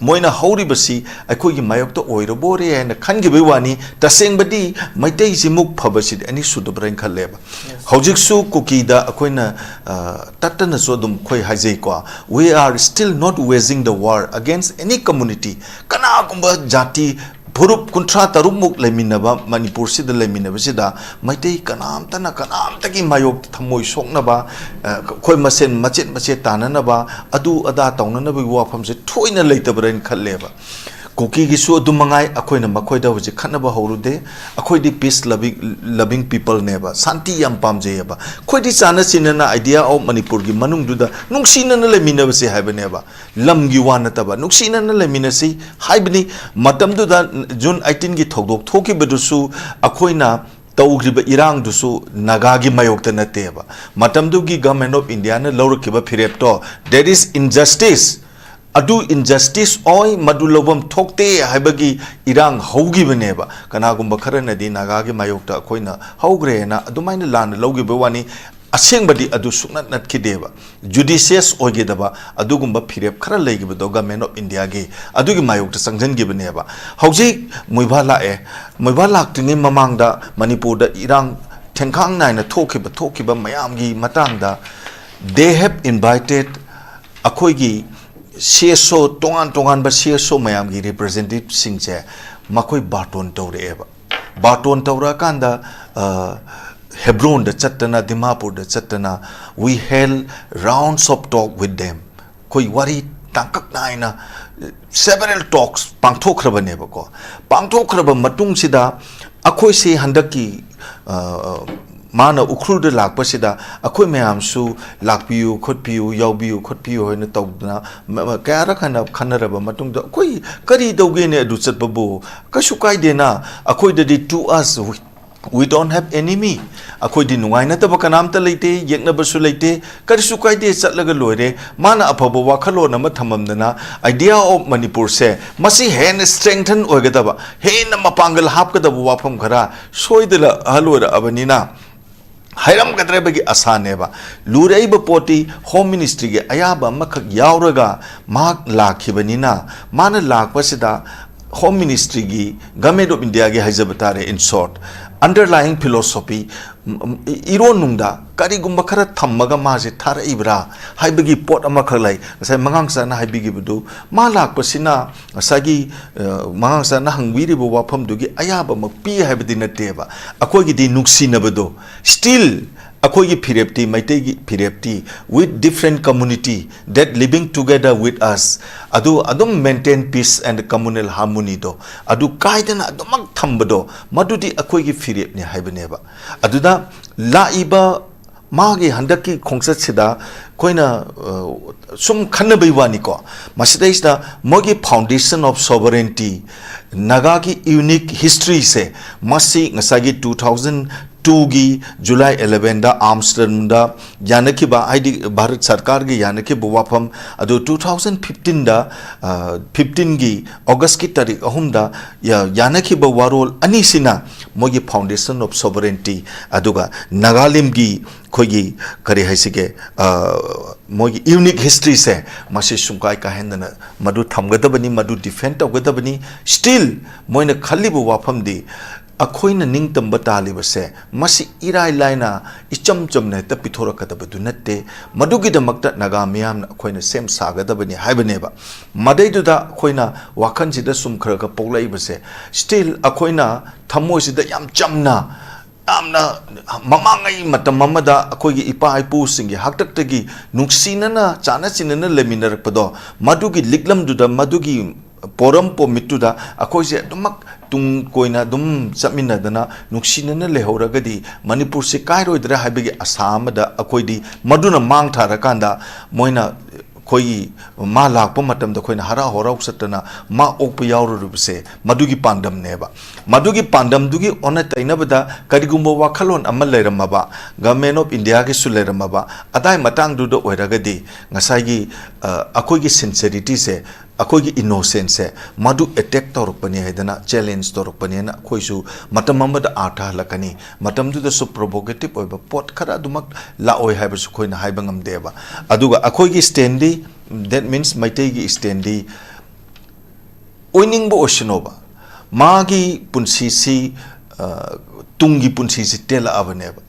ꯃꯣꯏꯅ ꯍꯧꯔꯤꯕꯁꯤ ꯑꯩꯈꯣꯏꯒꯤ ꯃꯥꯌꯣꯛꯇ ꯑꯣꯏꯔꯕꯣꯔꯦ" ꯍꯥꯏꯅ ꯈꯟꯈꯤꯕꯒꯤ ꯋꯥꯅꯤ꯫ ꯇꯁꯦꯡꯕꯗꯤ ꯃꯩꯇꯩꯁꯤꯃꯨꯛ ꯐꯕꯁꯤꯗꯤ ꯑꯅꯤꯁꯨꯗꯕ꯭ꯔꯥ ꯍꯥꯏꯅ ꯈꯜꯂꯦꯕ꯫ Yes. ꯍꯧꯖꯤꯛꯁꯨ ꯀꯨꯀꯤꯗ ꯑꯩꯈꯣꯏꯅ, ꯑ, ꯇꯠꯇꯅꯁꯨ ꯑꯗꯨꯝ ꯑꯩꯈꯣꯏ ꯍꯥꯏꯖꯩꯀꯣ, "We are still not waging the war against any community." ꯀꯅꯥꯒꯨꯝꯕ ꯖꯥꯇꯤ ꯐꯨꯔꯨꯞ ꯀꯨꯟꯊ꯭ꯔꯥ ꯇꯔꯨꯛ ꯃꯨꯛ ꯂꯩꯃꯤꯟꯅꯕ ꯃꯅꯤꯄꯨꯔꯁꯤꯗ ꯂꯩꯃꯤꯟꯅꯕꯁꯤꯗ ꯃꯩꯇꯩ ꯀꯅꯥꯝꯇꯅ ꯀꯅꯥꯝꯇꯒꯤ ꯃꯥꯌꯣꯛꯇ ꯊꯃꯣꯏ ꯁꯣꯛꯅꯕ, ꯑ, ꯑꯩꯈꯣꯏ ꯃꯁꯦꯟ ꯃꯆꯦꯠ ꯃꯆꯦꯠ ꯇꯥꯅꯅꯕ, ꯑꯗꯨ ꯑꯗꯥ ꯇꯧꯅꯅꯕꯒꯤ ꯋꯥꯐꯝꯁꯦ ꯊꯣꯏꯅ ꯂꯩꯇꯕ꯭ꯔꯥ ꯍꯥꯏꯅ ꯈꯜꯂꯦꯕ꯫ ꯀꯨꯀꯤꯒꯤꯁꯨ ꯑꯗꯨ ꯃꯉꯥꯏ, ꯑꯩꯈꯣꯏꯅ ꯃꯈꯣꯏꯗ ꯍꯧꯖꯤꯛ ꯈꯠꯅꯕ ꯍꯧꯔꯨꯗꯦ꯫ ꯑꯩꯈꯣꯏꯗꯤ peace loving, loving peopleꯅꯦꯕ, ꯁꯥꯟꯇꯤ ꯌꯥꯝ ꯄꯥꯝꯖꯩꯑꯕ꯫ ꯑꯩꯈꯣꯏꯗꯤ ꯆꯥꯅ ꯆꯤꯟꯅꯅ idea of ꯃꯅꯤꯄꯨꯔꯒꯤ ꯃꯅꯨꯡꯗꯨꯗ ꯅꯨꯡꯁꯤꯅꯅ ꯂꯩꯃꯤꯟꯅꯕꯁꯦ ꯍꯥꯏꯕꯅꯦꯕ, ꯂꯝꯒꯤ ꯋꯥ ꯅꯠꯇꯕ, ꯅꯨꯡꯁꯤꯅꯅ ꯂꯩꯃꯤꯟꯅꯁꯤ ꯍꯥꯏꯕꯅꯤ꯫ ꯃꯇꯝꯗꯨꯗ June eighteenꯒꯤ ꯊꯧꯗꯣꯛ ꯊꯣꯛꯈꯤꯕꯗꯨꯁꯨ ꯑꯩꯈꯣꯏꯅ ꯇꯧꯈ꯭ꯔꯤꯕ ꯏꯔꯥꯡꯗꯨꯁꯨ ꯅꯥꯒꯥꯒꯤ ꯃꯥꯌꯣꯛꯇ ꯅꯠꯇꯦꯕ꯫ ꯃꯇꯝꯗꯨꯒꯤ Government of Indiaꯅ ꯂꯧꯔꯛꯈꯤꯕ ꯐꯤꯔꯦꯞꯇꯣ, that is injustice꯫ ꯑꯗꯨ injustice ꯑꯣꯏ, ꯃꯗꯨ ꯂꯧꯐꯝ ꯊꯣꯛꯇꯦ ꯍꯥꯏꯕꯒꯤ ꯏꯔꯥꯡ ꯍꯧꯈꯤꯕꯅꯦꯕ꯫ ꯀꯅꯥꯒꯨꯝꯕ ꯈꯔꯅꯗꯤ ꯅꯥꯒꯥꯒꯤ ꯃꯥꯌꯣꯛꯇ ꯑꯩꯈꯣꯏꯅ ꯍꯧꯈ꯭ꯔꯦꯅ ꯑꯗꯨꯃꯥꯏꯅ ꯂꯥꯟꯅ ꯂꯧꯈꯤꯕ ꯋꯥꯅꯤ꯫ ꯑꯁꯦꯡꯕꯗꯤ ꯑꯗꯨ ꯁꯨꯡꯅꯠ ꯅꯠꯈꯤꯗꯦꯕ꯫ Judicious ꯑꯣꯏꯒꯗꯕ ꯑꯗꯨꯒꯨꯝꯕ ꯐꯤꯔꯦꯞ ꯈꯔ ꯂꯩꯈꯤꯕꯗꯣ Government of Indiaꯒꯤ, ꯑꯗꯨꯒꯤ ꯃꯥꯌꯣꯛꯇ ꯆꯪꯁꯤꯟꯈꯤꯕꯅꯦꯕ꯫ ꯍꯧꯖꯤꯛ ꯃꯣꯏꯕꯥ ꯂꯥꯛꯑꯦ꯫ ꯃꯣꯏꯕꯥ ꯂꯥꯛꯇ꯭ꯔꯤꯉꯩ ꯃꯃꯥꯡꯗ ꯃꯅꯤꯄꯨꯔꯗ ꯏꯔꯥꯡ ꯊꯦꯡꯈꯥꯡ ꯅꯥꯏꯅ ꯊꯣꯛꯈꯤꯕ, ꯊꯣꯛꯈꯤꯕ ꯃꯌꯥꯝꯒꯤ ꯃꯇꯥꯡꯗ they have invited ꯑꯩꯈꯣꯏꯒꯤ CSO, ꯇꯣꯉꯥꯟ ꯇꯣꯉꯥꯟꯕ CSO ꯃꯌꯥꯝꯒꯤ representativeꯁꯤꯡꯁꯦ ꯃꯈꯣꯏ ꯕꯥꯔꯇꯣꯟ ꯇꯧꯔꯛꯑꯦꯕ꯫ ꯕꯥꯔꯇꯣꯟ ꯇꯧꯔꯛꯑꯀꯥꯟꯗ, ꯑ, ꯍꯦꯕ꯭ꯔꯣꯟꯗ ꯆꯠꯇꯅ, ꯗꯤꯃꯥꯄꯨꯔꯗ ꯆꯠꯇꯅ, we held rounds of talk with them꯫ ꯑꯩꯈꯣꯏ ꯋꯥꯔꯤ ꯇꯥꯡꯀꯛ ꯅꯥꯏꯅ several talks ꯄꯥꯡꯊꯣꯛꯈ꯭ꯔꯕꯅꯦꯕꯀꯣ꯫ ꯄꯥꯡꯊꯣꯛꯈ꯭ꯔꯕ ꯃꯇꯨꯡꯁꯤꯗ ꯑꯩꯈꯣꯏꯁꯤ ꯍꯟꯗꯛꯀꯤ, ꯑ, ꯃꯥꯅ ꯎꯈ꯭ꯔꯨꯜꯗ ꯂꯥꯛꯄꯁꯤꯗ ꯑꯩꯈꯣꯏ ꯃꯌꯥꯝꯁꯨ ꯂꯥꯛꯄꯤꯌꯨ, ꯈꯣꯠꯄꯤꯌꯨ, ꯌꯥꯎꯕꯤꯌꯨ, ꯈꯣꯠꯄꯤꯌꯨ ꯍꯥꯏꯅ ꯇꯧꯗꯅ ꯃ-, ꯃ-, ꯀꯌꯥꯔꯛ ꯍꯥꯏꯅ ꯈꯟꯅꯔꯕ ꯃꯇꯨꯡꯗ, ꯑꯩꯈꯣꯏ ꯀꯔꯤ ꯇꯧꯒꯦꯅꯦ ꯑꯗꯨ ꯆꯠꯄꯕꯨ? ꯀꯩꯁꯨ ꯀꯥꯏꯗꯦꯅ, ꯑꯩꯈꯣꯏꯗꯗꯤ, to us, we, we don't have enemy, ꯑꯩꯈꯣꯏꯗꯤ ꯅꯨꯡꯉꯥꯏꯅꯗꯕ ꯀꯅꯥꯝꯇ ꯂꯩꯇꯦ, ꯌꯦꯛꯅꯕꯁꯨ ꯂꯩꯇꯦ, ꯀꯔꯤꯁꯨ ꯀꯥꯏꯗꯦ, ꯆꯠꯂꯒ ꯂꯣꯏꯔꯦ꯫ ꯃꯥꯅ ꯑꯐꯕ ꯋꯥꯈꯜꯂꯣꯟ ꯑꯃ ꯊꯝꯃꯝꯗꯅ, idea of ꯃꯅꯤꯄꯨꯔꯁꯦ ꯃꯁꯤ ꯍꯦꯟꯅ strengthen ꯑꯣꯏꯒꯗꯕ, ꯍꯦꯟꯅ ꯃꯄꯥꯡꯒꯜ ꯍꯥꯞꯀꯗꯕ ꯋꯥꯐꯝ ꯈꯔ ꯁꯣꯏꯗꯅ ꯍꯜꯂꯣꯏꯔꯛꯑꯕꯅꯤꯅ ꯍꯥꯏꯔꯝꯒꯗ꯭ꯔꯕꯒꯤ ꯑꯁꯥꯅꯦꯕ꯫ ꯂꯨꯔꯛꯏꯕ ꯄꯣꯠꯇꯤ Home Ministryꯒꯤ ꯑꯌꯥꯕ ꯑꯃꯈꯛ ꯌꯥꯎꯔꯒ ꯃꯍꯥꯛ ꯂꯥꯛꯈꯤꯕꯅꯤꯅ, ꯃꯥꯅ ꯂꯥꯛꯄꯁꯤꯗ Home Ministryꯒꯤ, Government of Indiaꯒꯤ ꯍꯥꯏꯖꯕ ꯇꯥꯔꯦ, in short, underlying philosophy, E-, ꯏꯔꯣꯟꯅꯨꯡꯗ ꯀꯔꯤꯒꯨꯝꯕ ꯈꯔ ꯊꯝꯃꯒ ꯃꯥꯁꯦ ꯊꯥꯔꯛꯏꯕ꯭ꯔꯥ ꯍꯥꯏꯕꯒꯤ ꯄꯣꯠ ꯑꯃꯈꯛ ꯂꯩ꯫ ꯉꯁꯥꯏ ꯃꯉꯥꯡꯆꯥꯅ ꯍꯥꯏꯕꯤꯈꯤꯕꯗꯨ, ꯃꯥ ꯂꯥꯛꯄꯁꯤꯅ ꯉꯁꯥꯏꯒꯤ, ꯑ, ꯃꯉꯥꯡꯆꯥꯅ ꯍꯪꯕꯤꯔꯤꯕ ꯋꯥꯐꯝꯗꯨꯒꯤ ꯑꯌꯥꯕꯃꯛ ꯄꯤ ꯍꯥꯏꯕꯗꯤ ꯅꯠꯇꯦꯕ꯫ ꯑꯩꯈꯣꯏꯒꯤꯗꯤ ꯅꯨꯡꯁꯤꯅꯕꯗꯣ, still ꯑꯩꯈꯣꯏꯒꯤ ꯐꯤꯔꯦꯞꯇꯤ, ꯃꯩꯇꯩꯒꯤ ꯐꯤꯔꯦꯞꯇꯤ, with different community that living together with us, ꯑꯗꯨ ꯑꯗꯨꯝ maintain peace and communal harmony ꯗꯣ ꯑꯗꯨ ꯀꯥꯏꯗꯅ ꯑꯗꯨꯃꯛ ꯊꯝꯕꯗꯣ, ꯃꯗꯨꯗꯤ ꯑꯩꯈꯣꯏꯒꯤ ꯐꯤꯔꯦꯞꯅꯤ ꯍꯥꯏꯕꯅꯦꯕ꯫ ꯑꯗꯨꯗ ꯂꯥꯛꯏꯕ ꯃꯥꯒꯤ ꯍꯟꯗꯛꯀꯤ ꯈꯣꯡꯆꯠꯁꯤꯗ ꯑꯩꯈꯣꯏꯅ, ꯑ, ꯁꯨꯝ ꯈꯟꯅꯕꯩ ꯋꯥꯅꯤꯀꯣ, ꯃꯁꯤꯗꯩꯁꯤꯗ ꯃꯣꯏꯒꯤ foundation of sovereignty, ꯅꯥꯒꯥꯒꯤ unique history ꯁꯦ, ꯃꯁꯤ ꯉꯁꯥꯏꯒꯤ two thousand two ꯒꯤ July eleven ꯗ ꯑꯥꯝꯁꯇꯔꯗꯝꯗ ꯌꯥꯅꯈꯤꯕ, ꯍꯥꯏꯗꯤ ꯚꯥꯔꯠ ꯁꯔꯀꯥꯔꯒꯤ ꯌꯥꯅꯈꯤꯕ ꯋꯥꯐꯝ ꯑꯗꯨ two thousand fifteen ꯗ, ꯑ, fifteen ꯒꯤ August ꯀꯤ ꯇꯥꯔꯤꯛ ꯑꯍꯨꯝꯗ ꯌꯥ-, ꯌꯥꯅꯈꯤꯕ ꯋꯥꯔꯣꯜ ꯑꯅꯤꯁꯤꯅ ꯃꯣꯏꯒꯤ foundation of sovereignty ꯑꯗꯨꯒ ꯅꯥꯒꯥꯂꯦꯟꯒꯤ ꯑꯩꯈꯣꯏꯒꯤ ꯀꯔꯤ ꯍꯥꯏꯁꯤꯒꯦ, ꯑ, ꯃꯣꯏꯒꯤ unique history ꯁꯦ, ꯃꯁꯤ ꯁꯨꯡꯀꯥꯏ ꯀꯥꯏꯍꯟꯗꯅ ꯃꯗꯨ ꯊꯝꯒꯗꯕꯅꯤ, ꯃꯗꯨ defend ꯇꯧꯒꯗꯕꯅꯤ꯫ Still ꯃꯣꯏꯅ ꯈꯜꯂꯤꯕ ꯋꯥꯐꯝꯗꯤ, ꯑꯩꯈꯣꯏꯅ ꯅꯤꯡꯇꯝꯕ ꯇꯥꯜꯂꯤꯕꯁꯦ, ꯃꯁꯤ ꯏꯔꯥꯏ ꯂꯥꯏꯅ, ꯏꯆꯝ ꯆꯝꯅ ꯍꯦꯛꯇ ꯄꯤꯊꯣꯔꯛꯀꯗꯕꯗꯨ ꯅꯠꯇꯦ꯫ ꯃꯗꯨꯒꯤꯗꯃꯛꯇ ꯅꯥꯒꯥ ꯃꯤꯌꯥꯝꯅ ꯑꯩꯈꯣꯏꯅ ꯁꯦꯝ ꯁꯥꯒꯗꯕꯅꯤ ꯍꯥꯏꯕꯅꯦꯕ꯫ ꯃꯗꯩꯗꯨꯗ ꯑꯩꯈꯣꯏꯅ ꯋꯥꯈꯜꯁꯤꯗ ꯁꯨꯝ ꯈꯔ ꯈꯔ ꯄꯣꯛꯂꯛꯏꯕꯁꯦ, still ꯑꯩꯈꯣꯏꯅ ꯊꯃꯣꯏꯁꯤꯗ ꯌꯥꯝ ꯆꯝꯅ, ꯌꯥꯝꯅ ꯃꯃꯥꯡꯉꯩ ꯃꯇꯝ ꯑꯃꯗ ꯑꯩꯈꯣꯏꯒꯤ ꯏꯄꯥ ꯏꯄꯨꯁꯤꯡꯒꯤ ꯍꯥꯛꯇꯛꯇꯒꯤ ꯅꯨꯡꯁꯤꯅꯅ, ꯆꯥꯟꯅ ꯆꯤꯟꯅꯅ ꯂꯩꯃꯤꯟꯅꯔꯛꯄꯗꯣ, ꯃꯗꯨꯒꯤ ꯂꯤꯛꯂꯝꯗꯨꯗ, ꯃꯗꯨꯒꯤ ꯄꯣꯔꯝ ꯄꯣꯃꯤꯠꯇꯨꯗ ꯑꯩꯈꯣꯏꯁꯦ ꯑꯗꯨꯃꯛ ꯇꯨꯡ ꯀꯣꯏꯅ ꯑꯗꯨꯝ ꯆꯠꯃꯤꯟꯅꯗꯅ ꯅꯨꯡꯁꯤꯅꯅ ꯂꯩꯍꯧꯔꯒꯗꯤ ꯃꯅꯤꯄꯨꯔꯁꯤ ꯀꯥꯏꯔꯣꯏꯗ꯭ꯔꯥ ꯍꯥꯏꯕꯒꯤ ꯑꯁꯥ ꯑꯃꯗ ꯑꯩꯈꯣꯏꯗꯤ, ꯃꯗꯨꯅ ꯃꯥꯡ ꯊꯥꯔꯀꯥꯟꯗ ꯃꯣꯏꯅ ꯑꯩꯈꯣꯏꯒꯤ ꯃꯥ ꯂꯥꯛꯄ ꯃꯇꯝꯗ ꯑꯩꯈꯣꯏꯅ ꯍꯔꯥꯎ ꯍꯔꯥꯎ ꯆꯠꯇꯅ ꯃꯥ ꯑꯣꯛꯄ ꯌꯥꯎꯔꯨꯔꯤꯕꯁꯦ ꯃꯗꯨꯒꯤ ꯄꯥꯟꯗꯝꯅꯦꯕ꯫ ꯃꯗꯨꯒꯤ ꯄꯥꯟꯗꯝꯗꯨꯒꯤ ꯑꯣꯟꯅ ꯇꯩꯅꯕꯗ ꯀꯔꯤꯒꯨꯝꯕ ꯋꯥꯈꯜꯂꯣꯟ ꯑꯃ ꯂꯩꯔꯝꯃꯕ, Government of India ꯒꯤꯁꯨ ꯂꯩꯔꯝꯃꯕ, ꯑꯗꯥꯏ ꯃꯇꯥꯡꯗꯨꯗ ꯑꯣꯏꯔꯒꯗꯤ ꯉꯁꯥꯏꯒꯤ, ꯑ, ꯑꯩꯈꯣꯏꯒꯤ sincerity ꯁꯦ, ꯑꯩꯈꯣꯏꯒꯤ innocence ꯁꯦ ꯃꯗꯨ attack ꯇꯧꯔꯛꯄꯅꯤ ꯍꯥꯏꯗꯅ, challenge ꯇꯧꯔꯛꯄꯅꯦꯅ ꯑꯩꯈꯣꯏꯁꯨ ꯃꯇꯝ ꯑꯃꯗ ꯑꯥꯔꯊ ꯍꯜꯂꯛꯀꯅꯤ꯫ ꯃꯇꯝꯗꯨꯗꯁꯨ provocative ꯑꯣꯏꯕ ꯄꯣꯠ ꯈꯔ ꯑꯗꯨꯃꯛ ꯂꯥꯛꯑꯣꯏ ꯍꯥꯏꯕꯁꯨ ꯑꯩꯈꯣꯏꯅ ꯍꯥꯏꯕ ꯉꯝꯗꯦꯕ꯫ ꯑꯗꯨꯒ ꯑꯩꯈꯣꯏꯒꯤ stand ꯗꯤ, that means ꯃꯩꯇꯩꯒꯤ stand ꯗꯤ ꯑꯣꯏꯅꯤꯡꯕ ꯑꯣꯏꯁꯅꯣꯕ, ꯃꯥꯒꯤ ꯄꯨꯟꯁꯤꯁꯤ, ꯑ, ꯇꯨꯡꯒꯤ ꯄꯨꯟꯁꯤꯁꯤ ꯇꯦꯜꯂꯛꯑꯕꯅꯦꯕ,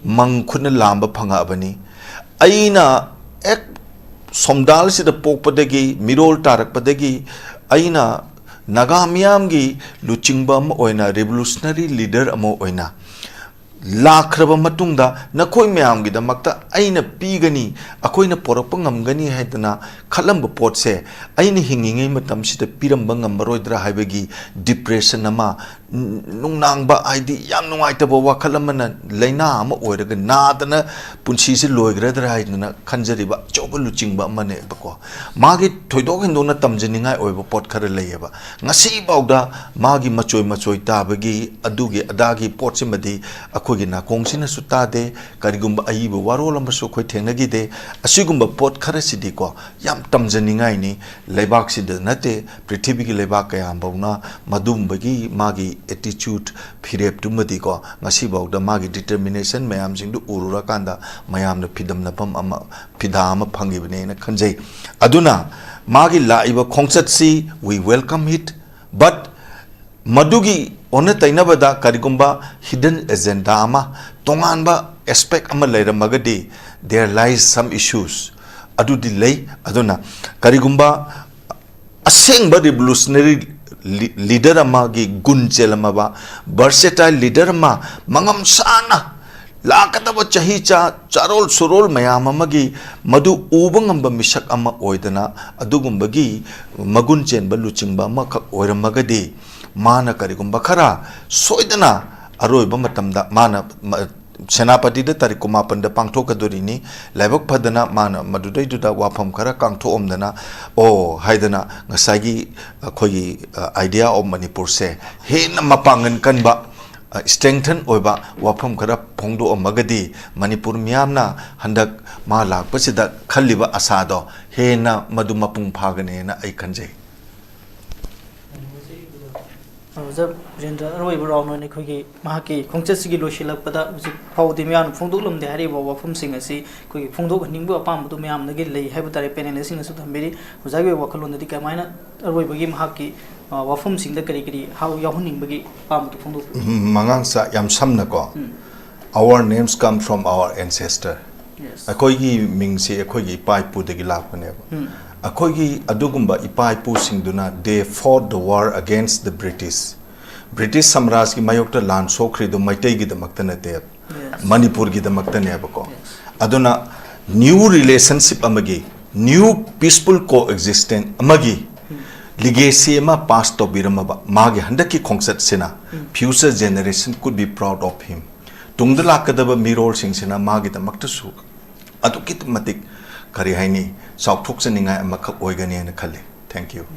ꯃꯪ ꯈꯨꯠꯅ ꯂꯥꯝꯕ ꯐꯪꯉꯛꯑꯕꯅꯤ꯫ ꯑꯩꯅ ꯍꯦꯛ ꯁꯣꯝꯗꯥꯜꯁꯤꯗ ꯄꯣꯛꯄꯗꯒꯤ, ꯃꯤꯔꯣꯜ ꯇꯥꯔꯛꯄꯗꯒꯤ, ꯑꯩꯅ ꯅꯥꯒꯥ ꯃꯤꯌꯥꯝꯒꯤ ꯂꯨꯆꯤꯡꯕ ꯑꯃ ꯑꯣꯏꯅ, revolutionary leader ꯑꯃ ꯑꯣꯏꯅ, ꯂꯥꯛꯈ꯭ꯔꯕ ꯃꯇꯨꯡꯗ ꯅꯈꯣꯏ ꯃꯌꯥꯝꯒꯤꯗꯃꯛꯇ ꯑꯩꯅ ꯄꯤꯒꯅꯤ, ꯑꯩꯈꯣꯏꯅ ꯄꯣꯔꯛꯄ ꯉꯝꯒꯅꯤ ꯍꯥꯏꯗꯅ ꯈꯜꯂꯝꯕ ꯄꯣꯠꯁꯦ ꯑꯩꯅ ꯍꯤꯡꯉꯤꯉꯩ ꯃꯇꯝꯁꯤꯗ ꯄꯤꯔꯝꯕ ꯉꯝꯃꯔꯣꯏꯗ꯭ꯔꯥ ꯍꯥꯏꯕꯒꯤ depression ꯑꯃ, ꯅꯨꯡꯅꯥꯡꯕ, ꯍꯥꯏꯗꯤ ꯌꯥꯝ ꯅꯨꯡꯉꯥꯏꯇꯕ ꯋꯥꯈꯜ ꯑꯃꯅ, ꯂꯥꯏꯅꯥ ꯑꯃ ꯑꯣꯏꯔꯒ ꯅꯥꯗꯅ ꯄꯨꯟꯁꯤꯁꯦ ꯂꯣꯏꯈ꯭ꯔꯗ꯭ꯔꯥ ꯍꯥꯏꯗꯅ ꯈꯟꯖꯔꯤꯕ ꯑꯆꯧꯕ ꯂꯨꯆꯤꯡꯕ ꯑꯃꯅꯦꯕꯀꯣ꯫ ꯃꯥꯒꯤ ꯊꯣꯏꯗꯣꯛ ꯍꯦꯟꯗꯣꯛꯅ ꯇꯝꯖꯅꯤꯡꯉꯥꯏ ꯑꯣꯏꯕ ꯄꯣꯠ ꯈꯔ ꯂꯩꯌꯦꯕ꯫ ꯉꯁꯤꯐꯥꯎꯗ ꯃꯥꯒꯤ ꯃꯆꯣꯏ ꯃꯆꯣꯏ ꯇꯥꯕꯒꯤ ꯑꯗꯨꯒꯤ ꯑꯗꯥꯒꯤ ꯄꯣꯠꯁꯤꯃꯗꯤ ꯑꯩꯈꯣꯏꯒꯤ ꯅꯥꯀꯣꯡꯁꯤꯅꯁꯨ ꯇꯥꯗꯦ꯫ ꯀꯔꯤꯒꯨꯝꯕ ꯑꯏꯕ ꯋꯥꯔꯣꯜ ꯑꯃꯁꯨ ꯑꯩꯈꯣꯏ ꯊꯦꯡꯅꯈꯤꯗꯦ꯫ ꯑꯁꯤꯒꯨꯝꯕ ꯄꯣꯠ ꯈꯔꯁꯤꯗꯤꯀꯣ, ꯌꯥꯝ ꯇꯝꯖꯅꯤꯡꯉꯥꯏꯅꯤ꯫ ꯂꯩꯕꯥꯛꯁꯤꯗ ꯅꯠꯇꯦ, ꯄ꯭ꯔꯤꯊꯤꯕꯤꯒꯤ ꯂꯩꯕꯥꯛ ꯀꯌꯥꯐꯥꯎꯅ ꯃꯗꯨꯝꯕꯒꯤ ꯃꯥꯒꯤ attitude, ꯐꯤꯔꯦꯞꯇꯨꯃꯗꯤꯀꯣ, ꯉꯁꯤꯐꯥꯎꯗ ꯃꯥꯒꯤ determination ꯃꯌꯥꯝꯁꯤꯡꯗꯨ ꯎꯔꯨꯔꯀꯥꯟꯗ ꯃꯌꯥꯝꯅ ꯐꯤꯗꯝꯅꯐꯝ ꯑꯃ, ꯐꯤꯗꯥ ꯑꯃ ꯐꯪꯉꯤꯕꯅꯦꯅ ꯈꯟꯖꯩ꯫ ꯑꯗꯨꯅ ꯃꯥꯒꯤ ꯂꯥꯛꯏꯕ ꯈꯣꯡꯆꯠꯁꯤ, we welcome it, but ꯃꯗꯨꯒꯤ ꯑꯣꯟꯅ ꯇꯩꯅꯕꯗ ꯀꯔꯤꯒꯨꯝꯕ hidden agenda ꯑꯃ, ꯇꯣꯉꯥꯟꯕ aspect ꯑꯃ ꯂꯩꯔꯝꯃꯒꯗꯤ, there lies some issues ꯑꯗꯨꯗꯤ ꯂꯩ꯫ ꯑꯗꯨꯅ ꯀꯔꯤꯒꯨꯝꯕ ꯑꯁꯦꯡꯕ revolutionary leader ꯑꯃꯒꯤ ꯒꯨꯟ ꯆꯦꯜꯂꯝꯃꯕ, versatile leader ꯑꯃ, ꯃꯉꯝ ꯁꯥꯅ ꯂꯥꯛꯀꯗꯕ ꯆꯍꯤ ꯆꯥ, ꯆꯥꯔꯣꯜ ꯁꯨꯔꯣꯜ ꯃꯌꯥꯝ ꯑꯃꯒꯤ ꯃꯗꯨ ꯎꯕ ꯉꯝꯕ ꯃꯤꯁꯛ ꯑꯃ ꯑꯣꯏꯗꯅ, ꯑꯗꯨꯒꯨꯝꯕꯒꯤ ꯃꯒꯨꯟ ꯆꯦꯟꯕ ꯂꯨꯆꯤꯡꯕ ꯑꯃꯈꯛ ꯑꯣꯏꯔꯝꯃꯒꯗꯤ, ꯃꯥꯅ ꯀꯔꯤꯒꯨꯝꯕ ꯈꯔ ꯁꯣꯏꯗꯅ ꯑꯔꯣꯏꯕ ꯃꯇꯝꯗ ꯃꯥꯅ ꯃ-, ꯁꯦꯅꯥꯄꯇꯤꯗ ꯇꯥꯔꯤꯛ ꯀꯨꯟꯃꯥꯄꯟꯗ ꯄꯥꯡꯊꯣꯛꯀꯗꯣꯔꯤꯅꯤ꯫ ꯂꯥꯏꯕꯛ ꯐꯗꯅ ꯃꯥꯅ ꯃꯗꯨꯗꯩꯗꯨꯗ ꯋꯥꯐꯝ ꯈꯔ ꯀꯥꯡꯊꯣꯛꯑꯝꯗꯅ, ꯑꯣ ꯍꯥꯏꯗꯅ ꯉꯁꯥꯏꯒꯤ ꯑꯩꯈꯣꯏꯒꯤ, ꯑ, Idea of ꯃꯅꯤꯄꯨꯔꯁꯦ ꯍꯦꯟꯅ ꯃꯄꯥꯡꯒꯜ ꯀꯟꯕ, ꯑ, strengthen ꯑꯣꯏꯕ ꯋꯥꯐꯝ ꯈꯔ ꯐꯣꯡꯗꯣꯛꯑꯝꯃꯒꯗꯤ, ꯃꯅꯤꯄꯨꯔ ꯃꯤꯌꯥꯝꯅ ꯍꯟꯗꯛ ꯃꯥ ꯂꯥꯛꯄꯁꯤꯗ ꯈꯜꯂꯤꯕ ꯑꯁꯥꯗꯣ ꯍꯦꯟꯅ ꯃꯗꯨ ꯃꯄꯨꯡ ꯐꯥꯒꯅꯦꯅ ꯑꯩ ꯈꯟꯖꯩ꯫ ꯑꯣꯖꯥ ꯕꯤꯔꯦꯟꯗ꯭ꯔ, ꯑꯔꯣꯏꯕ round ꯑꯣꯏꯅ ꯑꯩꯈꯣꯏꯒꯤ ꯃꯍꯥꯛꯀꯤ ꯈꯣꯡꯆꯠꯁꯤꯒꯤ ꯂꯣꯏꯁꯤꯜꯂꯛꯄꯗ ꯍꯧꯖꯤꯛ ꯐꯥꯎꯗꯤ ꯃꯌꯥꯝꯅ ꯐꯣꯡꯗꯣꯛꯂꯝꯗꯦ ꯍꯥꯏꯔꯤꯕ ꯋꯥꯐꯝꯁꯤꯡ ꯑꯁꯤ ꯑꯩꯈꯣꯏꯒꯤ ꯐꯣꯡꯗꯣꯛꯍꯟꯅꯤꯡꯕ ꯑꯄꯥꯝꯕꯗꯨ ꯃꯌꯥꯝꯗꯒꯤ ꯂꯩ ꯍꯥꯏꯕ ꯇꯥꯔꯦ꯫ Panelistꯁꯤꯡꯅꯁꯨ ꯊꯝꯕꯤꯔꯤ꯫ ꯑꯣꯖꯥꯒꯤ ꯑꯣꯏꯕ ꯋꯥꯈꯜꯂꯣꯟꯗꯗꯤ ꯀꯃꯥꯏꯅ ꯑꯔꯣꯏꯕꯒꯤ ꯃꯍꯥꯛꯀꯤ, ꯑ, ꯋꯥꯐꯝꯁꯤꯡꯗ ꯀꯔꯤ ꯀꯔꯤ ꯍꯥꯎ-, ꯌꯥꯎꯍꯟꯅꯤꯡꯕꯒꯤ ꯑꯄꯥꯝꯕꯗꯨ ꯐꯣꯡꯗꯣꯛꯄꯤꯌꯨ꯫ ꯎꯝ, ꯃꯉꯥꯡꯁꯥ, ꯌꯥꯝ ꯁꯝꯅꯀꯣ, ꯎꯝ꯫ Our names come from our ancestor. Yes. ꯑꯩꯈꯣꯏꯒꯤ ꯃꯤꯡꯁꯦ ꯑꯩꯈꯣꯏꯒꯤ ꯏꯄꯥ ꯏꯄꯨꯗꯒꯤ ꯂꯥꯛꯄꯅꯦꯕ꯫ ꯎꯝ꯫ ꯑꯩꯈꯣꯏꯒꯤ ꯑꯗꯨꯒꯨꯝꯕ ꯏꯄꯥ ꯏꯄꯨꯁꯤꯡꯗꯨꯅ, they fought the war against the British. British ꯁꯝꯔꯥꯖꯀꯤ ꯃꯥꯌꯣꯛꯇ ꯂꯥꯟ ꯁꯣꯛꯈ꯭ꯔꯤꯗꯣ ꯃꯩꯇꯩꯒꯤꯗꯃꯛꯇ ꯅꯠꯇꯦꯕ, ꯃꯅꯤꯄꯨꯔꯒꯤꯗꯃꯛꯇꯅꯦꯕꯀꯣ꯫ ꯑꯗꯨꯅ new relationship ꯑꯃꯒꯤ, new peaceful coexistence ꯑꯃꯒꯤ legacy ꯑꯃ pass ꯇꯧꯕꯤꯔꯝꯃꯕ ꯃꯥꯒꯤ ꯍꯟꯗꯛꯀꯤ ꯈꯣꯡꯆꯠꯁꯤꯅ future generation could be proud of him꯫ ꯇꯨꯡꯗ ꯂꯥꯛꯀꯗꯕ ꯃꯤꯔꯣꯜꯁꯤꯡꯁꯤꯅ ꯃꯥꯒꯤꯗꯃꯛꯇꯁꯨ ꯑꯗꯨꯛꯀꯤ ꯃꯇꯤꯛ, ꯀꯔꯤ ꯍꯥꯏꯅꯤ, ꯆꯥꯎꯊꯣꯛꯆꯅꯤꯡꯉꯥꯏ ꯑꯃꯈꯛ ꯑꯣꯏꯒꯅꯤ ꯍꯥꯏꯅ ꯈꯜꯂꯤ꯫ Thank you꯫